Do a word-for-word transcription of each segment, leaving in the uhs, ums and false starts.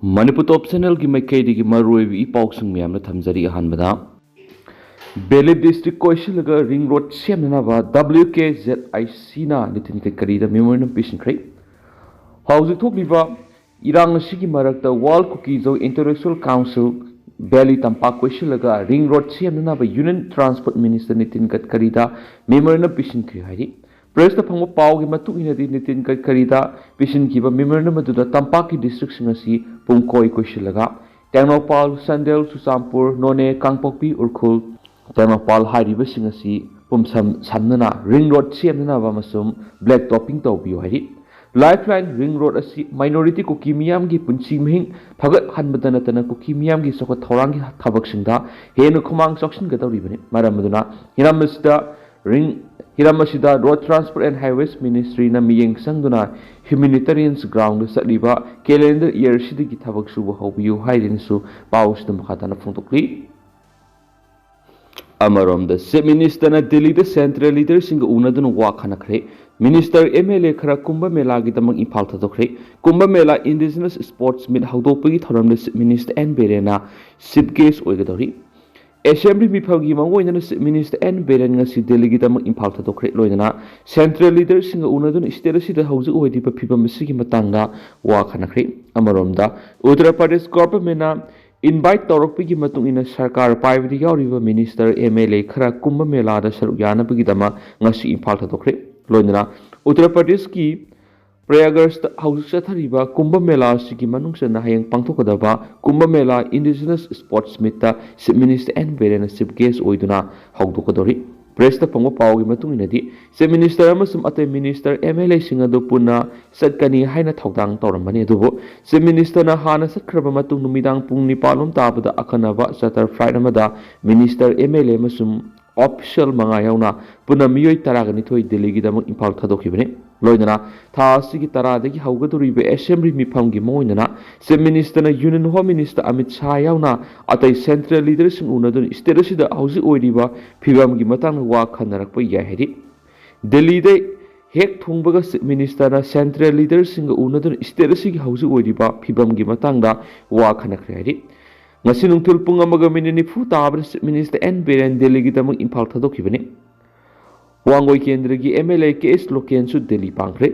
ꯃꯅꯤꯄꯨꯔ ꯇꯣꯞ ꯆꯦꯅꯦꯜꯒꯤ ꯃꯥꯏꯀꯩꯗꯒꯤ ꯃꯔꯨꯑꯣꯏꯕ ꯏ ꯄꯥꯎꯁꯤꯡ ꯃꯌꯥꯝꯅ ꯊꯝꯖꯔꯤ꯫ ꯑꯍꯥꯟꯕꯗ, ꯕꯦꯂꯤ ꯗꯤꯁꯇ꯭ꯔꯤꯛ ꯀꯣꯏꯁꯤꯜꯂꯒ ꯔꯤꯡ ꯔꯣꯗ ꯁꯦꯝꯅꯅꯕ W K Z I C ꯅ ꯅꯤꯇꯤꯟ ꯒꯗꯀꯔꯤꯗ ꯃꯦꯃꯣꯔꯦꯟꯗꯝ ꯄꯤꯁꯤꯟꯈ꯭ꯔꯦ꯫ ꯍꯧꯖꯤꯛ ꯊꯣꯛꯂꯤꯕ ꯏꯔꯥꯡ ꯑꯁꯤꯒꯤ ꯃꯔꯛꯇ World Kuki-Zo Intellectual Council valley ꯇꯝꯄꯥꯛ ꯀꯣꯏꯁꯤꯜꯂꯒ ꯔꯤꯡ ꯔꯣꯗ ꯁꯦꯝꯅꯅꯕ ꯌꯨꯅꯤꯌꯟ ꯇ꯭ꯔꯥꯟꯁꯄꯣꯔꯠ ꯃꯤꯅꯤꯁꯇꯔ ꯅꯤꯇꯤꯟ ꯒꯗꯀꯔꯤꯗ ꯃꯦꯃꯣꯔꯦꯟꯗꯝ ꯄꯤꯁꯤꯟꯈ꯭ꯔꯦ ꯍꯥꯏꯔꯤ꯫ ꯄ꯭ꯔꯦꯁꯇ ꯐꯪꯕ ꯄꯥꯎꯒꯤ ꯃꯇꯨꯡ ꯏꯟꯅꯗꯤ, ꯅꯤꯇꯤꯟ ꯒꯗꯀꯔꯤꯗ ꯄꯤꯁꯤꯟꯈꯤꯕ ꯃꯦꯃꯣꯔꯦꯟꯗꯝ ꯑꯗꯨꯗ ꯇꯝꯄꯥꯛꯀꯤ ꯗꯤꯁꯇ꯭ꯔꯤꯛꯁꯤꯡ ꯑꯁꯤ ꯄꯨꯡ ꯀꯣꯏ ꯀꯣꯏꯁꯤꯜꯂꯒ ꯇꯦꯡꯅꯧꯄꯥꯜ, ꯆꯥꯟꯗꯦꯜ, ꯆꯨꯔꯆꯥꯟꯄꯨꯔ, ꯅꯣꯅꯦ, ꯀꯥꯡꯄꯣꯛꯄꯤ, ꯎꯈ꯭ꯔꯨꯜ, ꯇꯦꯡꯅꯧꯄꯥꯜ ꯍꯥꯏꯔꯤꯕꯁꯤꯡ ꯑꯁꯤ ꯄꯨꯝꯁꯝ ꯁꯝꯅꯅ ꯔꯤꯡ ꯔꯣꯗ ꯁꯦꯝꯅꯅꯕ ꯑꯃꯁꯨꯡ ꯕ꯭ꯂꯦꯛ ꯇꯣꯞꯄꯤꯡ ꯇꯧꯕꯤꯌꯨ ꯍꯥꯏꯔꯤ꯫ ꯂꯥꯏꯐ ꯂꯥꯏꯟ ꯔꯤꯡ ꯔꯣꯗ ꯑꯁꯤ ꯃꯥꯏꯅꯣꯔꯤꯇꯤ ꯀꯨꯀꯤ ꯃꯤꯌꯥꯝꯒꯤ ꯄꯨꯟꯁꯤ ꯃꯍꯤꯡ ꯐꯒꯠꯍꯟꯕꯗ ꯅꯠꯇꯅ ꯀꯨꯀꯤ ꯃꯤꯌꯥꯝꯒꯤ ꯆꯥꯎꯈꯠ ꯊꯧꯔꯥꯡꯒꯤ ꯊꯕꯛꯁꯤꯡꯗ ꯍꯦꯟꯅ ꯈꯨꯃꯥꯡ ꯆꯥꯎꯁꯤꯟꯒꯗꯧꯔꯤꯕꯅꯤ꯫ ꯃꯔꯝ ꯑꯗꯨꯅ ꯍꯤꯔꯝ ꯑꯁꯤꯗ ꯔꯤꯡ ꯍꯤꯔꯝ ꯑꯁꯤꯗ Road Transport and Highways Ministry ꯅ ꯃꯤꯠꯌꯦꯡ ꯆꯪꯗꯨꯅ Humanitarians Ground ꯗ ꯆꯠꯂꯤꯕ calendar year ꯁꯤꯗꯒꯤ ꯊꯕꯛ ꯁꯨꯕ ꯍꯧꯕꯤꯌꯨ ꯍꯥꯏꯗꯨꯅꯁꯨ ꯄꯥꯎ ꯑꯁꯤꯗ ꯃꯈꯥ ꯇꯥꯅ ꯐꯣꯡꯗꯣꯛꯂꯤ꯫ ꯑꯃꯔꯣꯝꯗ, ꯆꯤꯐ ꯃꯤꯅꯤꯁꯇꯔꯅ ꯗꯤꯜꯂꯤꯗ ꯁꯦꯟꯇ꯭ꯔꯦꯜ ꯂꯤꯗꯔꯁꯤꯡꯒ ꯎꯅꯗꯨꯅ ꯋꯥ ꯈꯟꯅꯈ꯭ꯔꯦ꯫ ꯃꯤꯅꯤꯁꯇꯔ, ꯑꯦꯝ ꯑꯦꯜ ꯑꯦ ꯈꯔ Kumbh ꯃꯦꯂꯥꯒꯤꯗꯃꯛ Imphal ꯊꯥꯗꯣꯛꯈ꯭ꯔꯦ꯫ Kumbh Mela indigenous sports meet ꯍꯧꯗꯣꯛꯄꯒꯤ ꯊꯧꯔꯝꯗ ꯆꯤꯐ ꯃꯤꯅꯤꯁꯇꯔ ꯑꯦꯟ ꯕꯤꯔꯦꯟꯅ ꯆꯤꯐ ꯒꯦꯁ ꯑꯣꯏꯒꯗꯧꯔꯤ꯫ ꯑꯦꯁꯦꯝꯕ꯭ꯂꯤ ꯃꯤꯐꯝꯒꯤ ꯃꯔꯨꯑꯣꯏꯅ ꯆꯤꯐ ꯃꯤꯅꯤꯁꯇꯔ ꯑꯦꯟ ꯕꯤꯔꯦꯟ ꯉꯁꯤ ꯗꯤꯜꯂꯤꯒꯤꯗꯃꯛ ꯏꯝꯐꯥꯜ ꯊꯥꯗꯣꯛꯈ꯭ꯔꯦ꯫ ꯂꯣꯏꯅꯅ ꯁꯦꯟꯇ꯭ꯔꯦꯜ ꯂꯤꯗꯔꯁꯤꯡꯒ ꯎꯅꯗꯨꯅ ꯁ꯭ꯇꯦꯠ ꯑꯁꯤꯗ ꯍꯧꯖꯤꯛ ꯑꯣꯏꯔꯤꯕ ꯐꯤꯕꯝ ꯑꯁꯤꯒꯤ ꯃꯇꯥꯡꯗ ꯋꯥ ꯈꯟꯅꯈ꯭ꯔꯦ꯫ ꯑꯃꯔꯣꯝꯗ, ꯎꯠꯇꯔ ꯄ꯭ꯔꯗꯦꯁ ꯒꯣꯚꯔꯟꯃꯦꯟꯅ ꯏꯟꯚꯥꯏꯠ ꯇꯧꯔꯛꯄꯒꯤ ꯃꯇꯨꯡ ꯏꯟꯅ ꯁꯔꯀꯥꯔ ꯄꯥꯏꯕꯗ ꯌꯥꯎꯔꯤꯕ ꯃꯤꯅꯤꯁꯇꯔ, ꯑꯦꯝ ꯑꯦꯜ ꯑꯦ ꯈꯔ ꯀꯨꯝꯚ ꯃꯦꯂꯥꯗ ꯁꯔꯨꯛ ꯌꯥꯅꯕꯒꯤꯗꯃꯛ ꯉꯁꯤ ꯏꯝꯐꯥꯜ ꯊꯥꯗꯣꯛꯈ꯭ꯔꯦ꯫ ꯂꯣꯏꯅꯅ ꯎꯠꯇꯔ ꯄ꯭ꯔꯗꯦꯁꯀꯤ ꯄ꯭ꯔꯌꯥꯒꯔꯥꯖꯇ ꯍꯧꯖꯤꯛ ꯆꯠꯊꯔꯤꯕ ꯀꯨꯝꯚ ꯃꯦꯂꯥ ꯑꯁꯤꯒꯤ ꯃꯅꯨꯡ ꯆꯟꯅ ꯍꯌꯦꯡ ꯄꯥꯡꯊꯣꯛꯀꯗꯕ ꯀꯨꯝꯚ ꯃꯦꯂꯥ ꯏꯟꯗꯤꯖꯤꯅꯁ ꯁ꯭ꯄꯣꯔꯠꯁ ꯃꯤꯠꯇ ꯆꯤꯐ ꯃꯤꯅꯤꯁꯇꯔ ꯑꯦꯟ ꯕꯤꯔꯦꯟꯅ ꯆꯤꯐ ꯒꯦꯁ ꯑꯣꯏꯗꯨꯅ ꯍꯧꯗꯣꯛꯀꯗꯧꯔꯤ꯫ ꯄ꯭ꯔꯦꯁꯇ ꯐꯪꯕ ꯄꯥꯎꯒꯤ ꯃꯇꯨꯡ ꯏꯟꯅꯗꯤ, ꯆꯤꯐ ꯃꯤꯅꯤꯁꯇꯔ ꯑꯃꯁꯨꯡ ꯑꯇꯩ ꯃꯤꯅꯤꯁꯇꯔ, ꯑꯦꯝ ꯑꯦꯜ ꯑꯦꯁꯤꯡ ꯑꯗꯨ ꯄꯨꯟꯅ ꯆꯠꯀꯅꯤ ꯍꯥꯏꯅ ꯊꯧꯗꯥꯡ ꯇꯧꯔꯝꯕꯅꯤ꯫ ꯑꯗꯨꯕꯨ ꯆꯤꯐ ꯃꯤꯅꯤꯁꯇꯔꯅ ꯍꯥꯟꯅ ꯆꯠꯈ꯭ꯔꯕ ꯃꯇꯨꯡ ꯅꯨꯃꯤꯗꯥꯡ ꯄꯨꯡ ꯅꯤꯄꯥꯟ ꯂꯣꯝ ꯇꯥꯕꯗ ꯑꯈꯟꯅꯕ ꯆꯥꯔꯇꯔ ꯐ꯭ꯂꯥꯏꯠ ꯑꯃꯗ ꯃꯤꯅꯤꯁꯇꯔ, ꯑꯦꯝ ꯑꯦꯜ ꯑꯦ ꯑꯃꯁꯨꯡ ꯑꯣꯐꯤꯁꯤꯌꯦꯜ ꯃꯉꯥ ꯌꯥꯎꯅ ꯄꯨꯟꯅ ꯃꯤꯑꯣꯏ ꯇꯔꯥꯒ ꯅꯤꯊꯣꯏ ꯗꯤꯜꯂꯤꯒꯤꯗꯃꯛ ꯏꯝꯐꯥꯜ ꯊꯥꯗꯣꯛꯈꯤꯕꯅꯤ꯫ ꯂꯣꯏꯅꯅ ꯊꯥ ꯑꯁꯤꯒꯤ ꯇꯔꯥꯗꯒꯤ ꯍꯧꯒꯗꯧꯔꯤꯕ ꯑꯦꯁꯦꯝꯕ꯭ꯂꯤ ꯃꯤꯐꯝꯒꯤ ꯃꯔꯨꯑꯣꯏꯅ ꯆꯤꯐ ꯃꯤꯅꯤꯁꯇꯔꯅ union home minister Amit Shah ꯌꯥꯎꯅ ꯑꯇꯩ ꯁꯦꯟꯇ꯭ꯔꯦꯜ ꯂꯤꯗꯔꯁꯤꯡ ꯎꯅꯗꯨꯅ ꯁ꯭ꯇꯦꯠ ꯑꯁꯤꯗ ꯍꯧꯖꯤꯛ ꯑꯣꯏꯔꯤꯕ ꯐꯤꯕꯝꯒꯤ ꯃꯇꯥꯡꯗ ꯋꯥ ꯈꯟꯅꯔꯛꯄ ꯌꯥꯏ ꯍꯥꯏꯔꯤ꯫ ꯗꯤꯜꯂꯤꯗ ꯍꯦꯛ ꯊꯨꯡꯕꯒ Chief Minister ꯅ central leader ꯁꯤꯡꯒ ꯎꯅꯗꯨꯅ state ꯑꯁꯤꯒꯤ ꯍꯧꯖꯤꯛ ꯑꯣꯏꯔꯤꯕ ꯐꯤꯕꯝꯒꯤ ꯃꯇꯥꯡꯗ ꯋꯥ ꯈꯟꯅꯈ꯭ꯔꯦ ꯍꯥꯏꯔꯤ꯫ ꯉꯁꯤ ꯅꯨꯡꯊꯤꯜ ꯄꯨꯡ ꯑꯃꯒ ꯃꯤꯅꯤꯠ ꯅꯤꯐꯨ ꯇꯥꯕꯗ Chief Minister N Biren ꯗꯦꯜꯂꯤꯒꯤꯗꯃꯛ Imphal ꯊꯥꯗꯣꯛꯈꯤꯕꯅꯤ꯫ Wangoi ꯀꯦꯟꯗ꯭ꯔꯒꯤ MLA ꯀꯦ ꯑꯦꯁ ꯂꯣꯀꯦꯟꯁꯨ ꯗꯦꯜꯂꯤ ꯄꯥꯡꯈ꯭ꯔꯦ꯫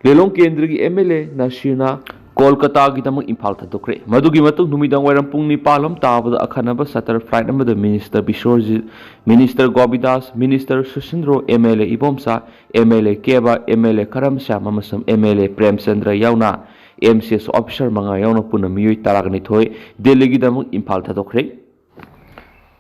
ꯂꯤꯂꯣꯡ ꯀꯦꯟꯗ꯭ꯔꯒꯤ MLA ꯅꯁꯤꯔꯅ ꯀꯣꯜꯀꯇꯥꯒꯤꯗꯃꯛ ꯏꯝꯐꯥꯜ ꯊꯥꯗꯣꯛꯈ꯭ꯔꯦ꯫ ꯃꯗꯨꯒꯤ ꯃꯇꯨꯡ ꯅꯨꯃꯤꯗꯥꯡ ꯋꯥꯏꯔꯝ ꯄꯨꯡ ꯅꯤꯄꯥꯜ ꯑꯃ ꯇꯥꯕꯗ ꯑꯈꯟꯅꯕ charter flight ꯑꯃꯗ Minister ꯕꯤꯁ꯭ꯋꯔꯖꯤꯠ, Minister ꯒꯣꯕꯤꯗꯥꯁ, Minister ꯁꯨꯁꯤꯟꯗ꯭ꯔꯣ, MLA Ibomcha, MLA ꯀꯦꯕ, MLA ꯀꯔꯝ ꯁ꯭ꯌꯥꯝ ꯑꯃꯁꯨꯡ MLA ꯄ꯭ꯔꯦꯝꯆꯟꯗ꯭ꯔ ꯌꯥꯎꯅ MCS officer ꯃꯉꯥ ꯌꯥꯎꯅ ꯄꯨꯟꯅ ꯃꯤꯑꯣꯏ ꯇꯔꯥꯅꯤꯊꯣꯏ ꯗꯦꯜꯂꯤꯒꯤꯗꯃꯛ ꯏꯝꯐꯥꯜ ꯊꯥꯗꯣꯛꯈ꯭ꯔꯦ꯫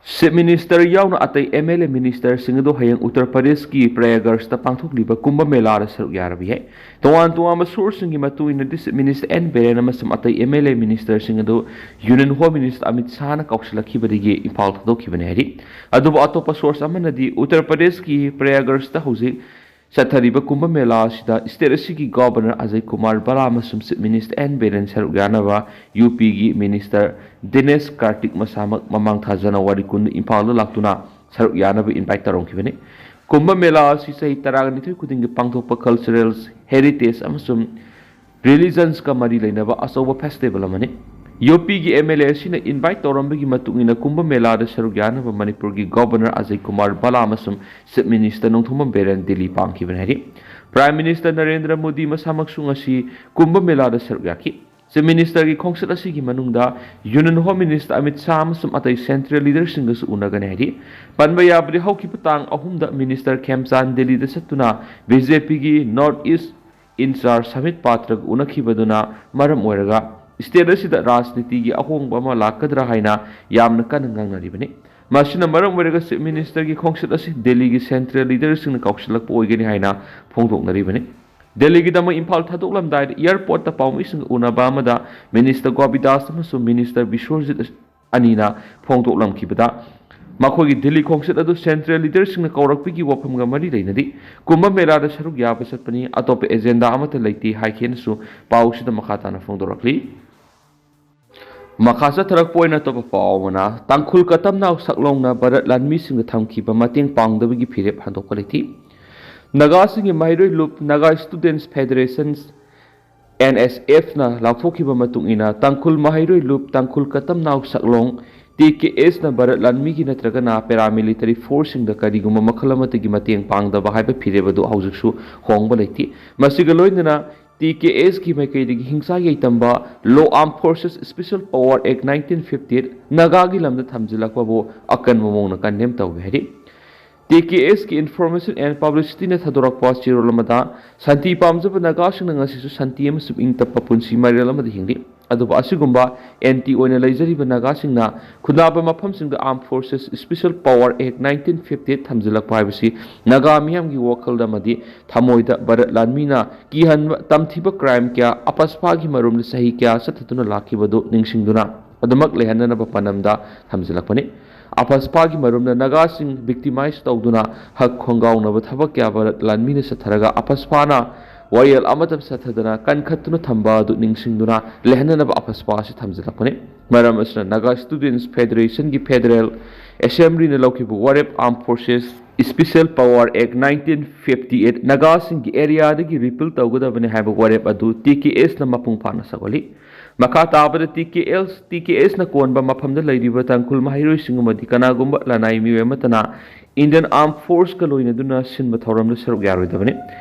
Chief Minister ꯌꯥꯎꯅ ꯑꯇꯩ MLA ministerꯁꯤꯡ ꯑꯗꯨ ꯍꯌꯦꯡ ꯎꯠꯇꯔ ꯄ꯭ꯔꯗꯦꯁꯀꯤ ꯄ꯭ꯔꯌꯥꯒꯔꯖꯇ ꯄꯥꯡꯊꯣꯛꯂꯤꯕ ꯀꯨꯝꯚ ꯃꯦꯂꯥꯗ ꯁꯔꯨꯛ ꯌꯥꯔꯕ ꯌꯥꯏ꯫ ꯇꯣꯉꯥꯟ ꯇꯣꯉꯥꯟꯕ sourceꯁꯤꯡꯒꯤ ꯃꯇꯨꯡ ꯏꯟꯅꯗꯤ Chief Minister N ꯕꯤꯔꯦꯟ ꯑꯃꯁꯨꯡ ꯑꯇꯩ MLA ministerꯁꯤꯡ ꯑꯗꯨ Union Home Minister Amit ꯁꯥꯍꯅ ꯀꯧꯁꯤꯜꯂꯛꯈꯤꯕꯗꯒꯤ Imphal ꯊꯥꯗꯣꯛꯈꯤꯕꯅꯤ ꯍꯥꯏꯔꯤ꯫ ꯑꯗꯨꯕꯨ ꯑꯇꯣꯞꯄ source ꯑꯃꯅꯗꯤ ꯎꯠꯇꯔ ꯄ꯭ꯔꯗꯦꯁꯀꯤ ꯄ꯭ꯔꯌꯥꯒꯔꯖꯇ ꯍꯧꯖꯤꯛ ꯆꯠꯊꯔꯤꯕ ꯀꯨꯝꯚ ꯃꯦꯂꯥ ꯑꯁꯤꯗ state ꯑꯁꯤꯒꯤ Governor ꯑꯖꯌ ꯀꯨꯃꯥꯔ ꯚꯜꯂꯥ ꯑꯃꯁꯨꯡ Chief Minister N ꯕꯤꯔꯦꯟ ꯁꯔꯨꯛ ꯌꯥꯅꯕ UPꯒꯤ Minister ꯗꯤꯅꯦꯁ ꯀꯥꯔꯇꯤꯛ ꯃꯁꯥꯃꯛ ꯃꯃꯥꯡ ꯊꯥ ꯖꯅꯋꯥꯔꯤ ꯀꯨꯟꯗ ꯏꯝꯐꯥꯜꯗ ꯂꯥꯛꯇꯨꯅ ꯁꯔꯨꯛ ꯌꯥꯅꯕ invite ꯇꯧꯔꯝꯈꯤꯕꯅꯤ꯫ ꯀꯨꯝꯚ ꯃꯦꯂꯥ ꯑꯁꯤ ꯆꯍꯤ ꯇꯔꯥꯅꯤꯊꯣꯏ ꯈꯨꯗꯤꯡꯒꯤ ꯄꯥꯡꯊꯣꯛꯄ culturals, heritage ꯑꯃꯁꯨꯡ religionsꯀ ꯃꯔꯤ ꯂꯩꯅꯕ ꯑꯆꯧꯕ festival ꯑꯃꯅꯤ꯫ UPꯒꯤ MLA ꯑꯁꯤꯅ invite ꯇꯧꯔꯝꯕꯒꯤ ꯃꯇꯨꯡ ꯏꯟꯅ ꯀꯨꯝꯚ ꯃꯦꯂꯥꯗ ꯁꯔꯨꯛ ꯌꯥꯅꯕ ꯃꯅꯤꯄꯨꯔꯒꯤ Governor ꯑꯖꯌ ꯀꯨꯃꯥꯔ ꯚꯜꯂꯥ ꯑꯃꯁꯨꯡ Chief Minister ꯅꯣꯡꯊꯣꯝꯕꯝ ꯕꯤꯔꯦꯟ ꯗꯤꯜꯂꯤ ꯄꯥꯡꯈꯤꯕꯅꯤ ꯍꯥꯏꯔꯤ꯫ Prime Minister ꯅꯔꯦꯟꯗ꯭ꯔ ꯃꯣꯗꯤ ꯃꯁꯥꯃꯛꯁꯨ ꯉꯁꯤ ꯀꯨꯝꯚ ꯃꯦꯂꯥꯗ ꯁꯔꯨꯛ ꯌꯥꯈꯤ꯫ Chief Ministerꯒꯤ ꯈꯣꯡꯆꯠ ꯑꯁꯤꯒꯤ ꯃꯅꯨꯡꯗ Union Home Minister Amit Shah ꯑꯃꯁꯨꯡ ꯑꯇꯩ central leaderꯁꯤꯡꯒꯁꯨ ꯎꯅꯒꯅꯤ ꯍꯥꯏꯔꯤ꯫ ꯄꯟꯕ ꯌꯥꯕꯗꯤ ꯍꯧꯈꯤꯕ ꯇꯥꯡ ꯑꯍꯨꯝꯗ Minister ꯈꯦꯝꯆꯥꯟ ꯗꯤꯜꯂꯤꯗ ꯆꯠꯇꯨꯅ BJPꯒꯤ North East in-charge ꯁꯃꯤꯠ ꯄꯥꯇ꯭ꯔꯒ ꯎꯅꯈꯤꯕꯗꯨꯅ ꯃꯔꯝ ꯑꯣꯏꯔꯒ state ꯑꯁꯤꯗ ꯔꯥꯖꯅꯤꯇꯤꯒꯤ ꯑꯍꯣꯡꯕ ꯑꯃ ꯂꯥꯛꯀꯗ꯭ꯔꯥ ꯍꯥꯏꯅ ꯌꯥꯝꯅ ꯀꯟꯅ ꯉꯥꯡꯅꯔꯤꯕꯅꯤ꯫ ꯃꯁꯤꯅ ꯃꯔꯝ ꯑꯣꯏꯔꯒ Chief Ministerꯒꯤ ꯈꯣꯡꯆꯠ ꯑꯁꯤ ꯗꯦꯜꯂꯤꯒꯤ central leaderꯁꯤꯡꯅ ꯀꯧꯁꯤꯜꯂꯛꯄ ꯑꯣꯏꯒꯅꯤ ꯍꯥꯏꯅ ꯐꯣꯡꯗꯣꯛꯅꯔꯤꯕꯅꯤ꯫ ꯗꯦꯜꯂꯤꯒꯤꯗꯃꯛ ꯏꯝꯐꯥꯜ ꯊꯥꯗꯣꯛꯂꯝꯗꯥꯏꯗ airportꯇ ꯄꯥꯎꯃꯤꯁꯤꯡꯒ ꯎꯅꯕ ꯑꯃꯗ Minister ꯒꯣꯕꯤꯗꯥꯁ ꯑꯃꯁꯨꯡ Minister ꯕꯤꯁ꯭ꯋꯔꯖꯤꯠ ꯑꯅꯤꯅ ꯐꯣꯡꯗꯣꯛꯂꯝꯈꯤꯕꯗ, ꯃꯈꯣꯏꯒꯤ ꯗꯤꯜꯂꯤ ꯈꯣꯡꯆꯠ ꯑꯗꯨ central leaderꯁꯤꯡꯅ ꯀꯧꯔꯛꯄꯒꯤ ꯋꯥꯐꯝꯒ ꯃꯔꯤ ꯂꯩꯅꯗꯦ꯫ ꯀꯨꯝꯚ ꯃꯦꯂꯥꯗ ꯁꯔꯨꯛ ꯌꯥꯕ ꯆꯠꯄꯅꯤ, ꯑꯇꯣꯞꯄ agenda ꯑꯃꯠꯇ ꯂꯩꯇꯦ ꯍꯥꯏꯈꯤꯅꯁꯨ ꯄꯥꯎꯁꯤꯗ ꯃꯈꯥ ꯇꯥꯅ ꯐꯣꯡꯗꯣꯔꯛꯂꯤ꯫ ꯃꯈꯥ ꯆꯠꯊꯔꯛꯄ ꯑꯣꯏꯅ ꯑꯇꯣꯞꯄ ꯄꯥꯎ ꯑꯃꯅ, ꯇꯥꯡꯈꯨꯜ ꯀꯇꯝꯅꯥꯎ ꯁꯛꯂꯣꯡꯅ ꯚꯥꯔꯠ ꯂꯥꯟꯃꯤꯁꯤꯡꯗ ꯊꯝꯈꯤꯕ ꯃꯇꯦꯡ ꯄꯥꯡꯗꯕꯒꯤ ꯐꯤꯔꯦꯞ ꯍꯟꯗꯣꯛꯄ ꯂꯩꯇꯦ꯫ ꯅꯥꯒꯥꯁꯤꯡꯒꯤ ꯃꯍꯩꯔꯣꯏ ꯂꯨꯞ Naga Students Federations, N S F ꯅ ꯂꯥꯎꯊꯣꯛꯈꯤꯕ ꯃꯇꯨꯡ ꯏꯟꯅ, ꯇꯥꯡꯈꯨꯜ ꯃꯍꯩꯔꯣꯏ ꯂꯨꯞ ꯇꯥꯡꯈꯨꯜ ꯀꯇꯝꯅꯥꯎ ꯁꯛꯂꯣꯡ, T K S ꯅ ꯚꯥꯔꯠ ꯂꯥꯟꯃꯤꯒꯤ ꯅꯠꯇ꯭ꯔꯒꯅ paramilitary force ꯁꯤꯡꯗ ꯀꯔꯤꯒꯨꯝꯕ ꯃꯈꯜ ꯑꯃꯠꯇꯒꯤ ꯃꯇꯦꯡ ꯄꯥꯡꯗꯕ ꯍꯥꯏꯕ ꯐꯤꯔꯦꯞ ꯑꯗꯨ ꯍꯧꯖꯤꯛꯁꯨ ꯍꯣꯡꯕ ꯂꯩꯇꯦ꯫ ꯃꯁꯤꯒ ꯂꯣꯏꯅꯅ T K S ꯀꯤ ꯃꯥꯏꯀꯩꯗꯒꯤ ꯍꯤꯡꯁꯥ ꯌꯥꯏꯇꯝꯕ Law Armed Forces Special Power Act nineteen fifty eight ꯅꯥꯒꯥꯒꯤ ꯂꯝꯗ ꯊꯝꯖꯤꯜꯂꯛꯄꯕꯨ ꯑꯀꯟꯕ ꯃꯑꯣꯡꯗ condemn ꯇꯧꯏ ꯍꯥꯏꯔꯤ꯫ T K S ꯀꯤ Information and Publicity ꯅ ꯊꯥꯗꯣꯔꯛꯄ ꯆꯦꯔꯣꯜ ꯑꯃꯗ, ꯁꯥꯟꯇꯤ ꯄꯥꯝꯖꯕ ꯅꯥꯒꯥꯁꯤꯡꯅ ꯉꯁꯤꯁꯨ ꯁꯥꯟꯇꯤ ꯑꯃꯁꯨꯡ ꯏꯪ ꯇꯞꯄ ꯄꯨꯟꯁꯤ ꯃꯔꯦꯜ ꯑꯃꯗ ꯍꯤꯡꯂꯤ꯫ ꯑꯗꯨꯕꯨ ꯑꯁꯤꯒꯨꯝꯕ ꯑꯦꯟꯇꯤ ꯑꯣꯏꯅ ꯂꯩꯖꯔꯤꯕ ꯅꯥꯒꯥꯁꯤꯡꯅ ꯈꯨꯟꯗꯥꯕ ꯃꯐꯝꯁꯤꯡꯗ Armed Forces Special Power Act nineteen fifty eight ꯊꯝꯖꯤꯜꯂꯛꯄ ꯍꯥꯏꯕꯁꯤ ꯅꯥꯒꯥ ꯃꯤꯌꯥꯝꯒꯤ ꯋꯥꯈꯜꯗ ꯑꯃꯗꯤ ꯊꯃꯣꯏꯗ ꯚꯥꯔꯠ ꯂꯥꯟꯃꯤꯅ ꯀꯤꯍꯟꯕ, ꯇꯝꯊꯤꯕ crime ꯀꯌꯥ, ꯑꯄꯁꯐꯥꯒꯤ ꯃꯔꯨꯝꯗ ꯆꯍꯤ ꯀꯌꯥ ꯆꯠꯊꯗꯨꯅ ꯂꯥꯛꯈꯤꯕꯗꯨ ꯅꯤꯡꯁꯤꯡꯗꯨꯅ ꯑꯗꯨꯃꯛ ꯂꯩꯍꯟꯅꯅꯕ ꯄꯥꯟꯗꯝꯗ ꯊꯝꯖꯤꯜꯂꯛꯄꯅꯤ꯫ ꯑꯄꯁꯐꯥꯒꯤ ꯃꯔꯨꯝꯅ ꯅꯥꯒꯥꯁꯤꯡ victimize ꯇꯧꯗꯨꯅ ꯍꯛ ꯈꯣꯡꯒꯥꯎꯅꯕ ꯊꯕꯛ ꯀꯌꯥ ꯚꯥꯔꯠ ꯂꯥꯟꯃꯤꯅ ꯆꯠꯊꯔꯒ ꯑꯄꯁꯐꯥꯅ ꯋꯥꯌꯦꯜ ꯑꯃꯠꯇ ꯆꯠꯊꯗꯅ ꯀꯟꯈꯠꯇꯨꯅ ꯊꯝꯕ ꯑꯗꯨ ꯅꯤꯡꯁꯤꯡꯗꯨꯅ ꯂꯩꯍꯟꯅꯅꯕ ꯑꯄꯁꯐꯥ ꯑꯁꯤ ꯊꯝꯖꯤꯜꯂꯛꯄꯅꯤ꯫ ꯃꯔꯝ ꯑꯁꯤꯅ Naga Students Federation ꯒꯤ Federal Assembly ꯅ ꯂꯧꯈꯤꯕ ꯋꯥꯔꯦꯞ Armed Forces Special Power Act nineteen fifty eight ꯅꯥꯒꯥꯁꯤꯡꯒꯤ area ꯗꯒꯤ repeal ꯇꯧꯒꯗꯕꯅꯤ ꯍꯥꯏꯕ ꯋꯥꯔꯦꯞ ꯑꯗꯨ T K S ꯅ ꯃꯄꯨꯡ ꯐꯥꯅ ꯁꯧꯒꯠꯂꯤ꯫ ꯃꯈꯥ ꯇꯥꯕꯗ T K L, T K S ꯅ ꯀꯣꯟꯕ ꯃꯐꯝꯗ ꯂꯩꯔꯤꯕ ꯇꯥꯡꯈꯨꯜ ꯃꯍꯩꯔꯣꯏꯁꯤꯡ ꯑꯃꯗꯤ ꯀꯅꯥꯒꯨꯝꯕ ꯂꯅꯥꯏ ꯃꯤꯑꯣꯏ ꯑꯃꯠꯇꯅ Indian Armed Force ꯀ ꯂꯣꯏꯅꯗꯨꯅ ꯁꯤꯟꯕ ꯊꯧꯔꯝꯗ ꯁꯔꯨꯛ ꯌꯥꯔꯣꯏꯗꯕꯅꯤ꯫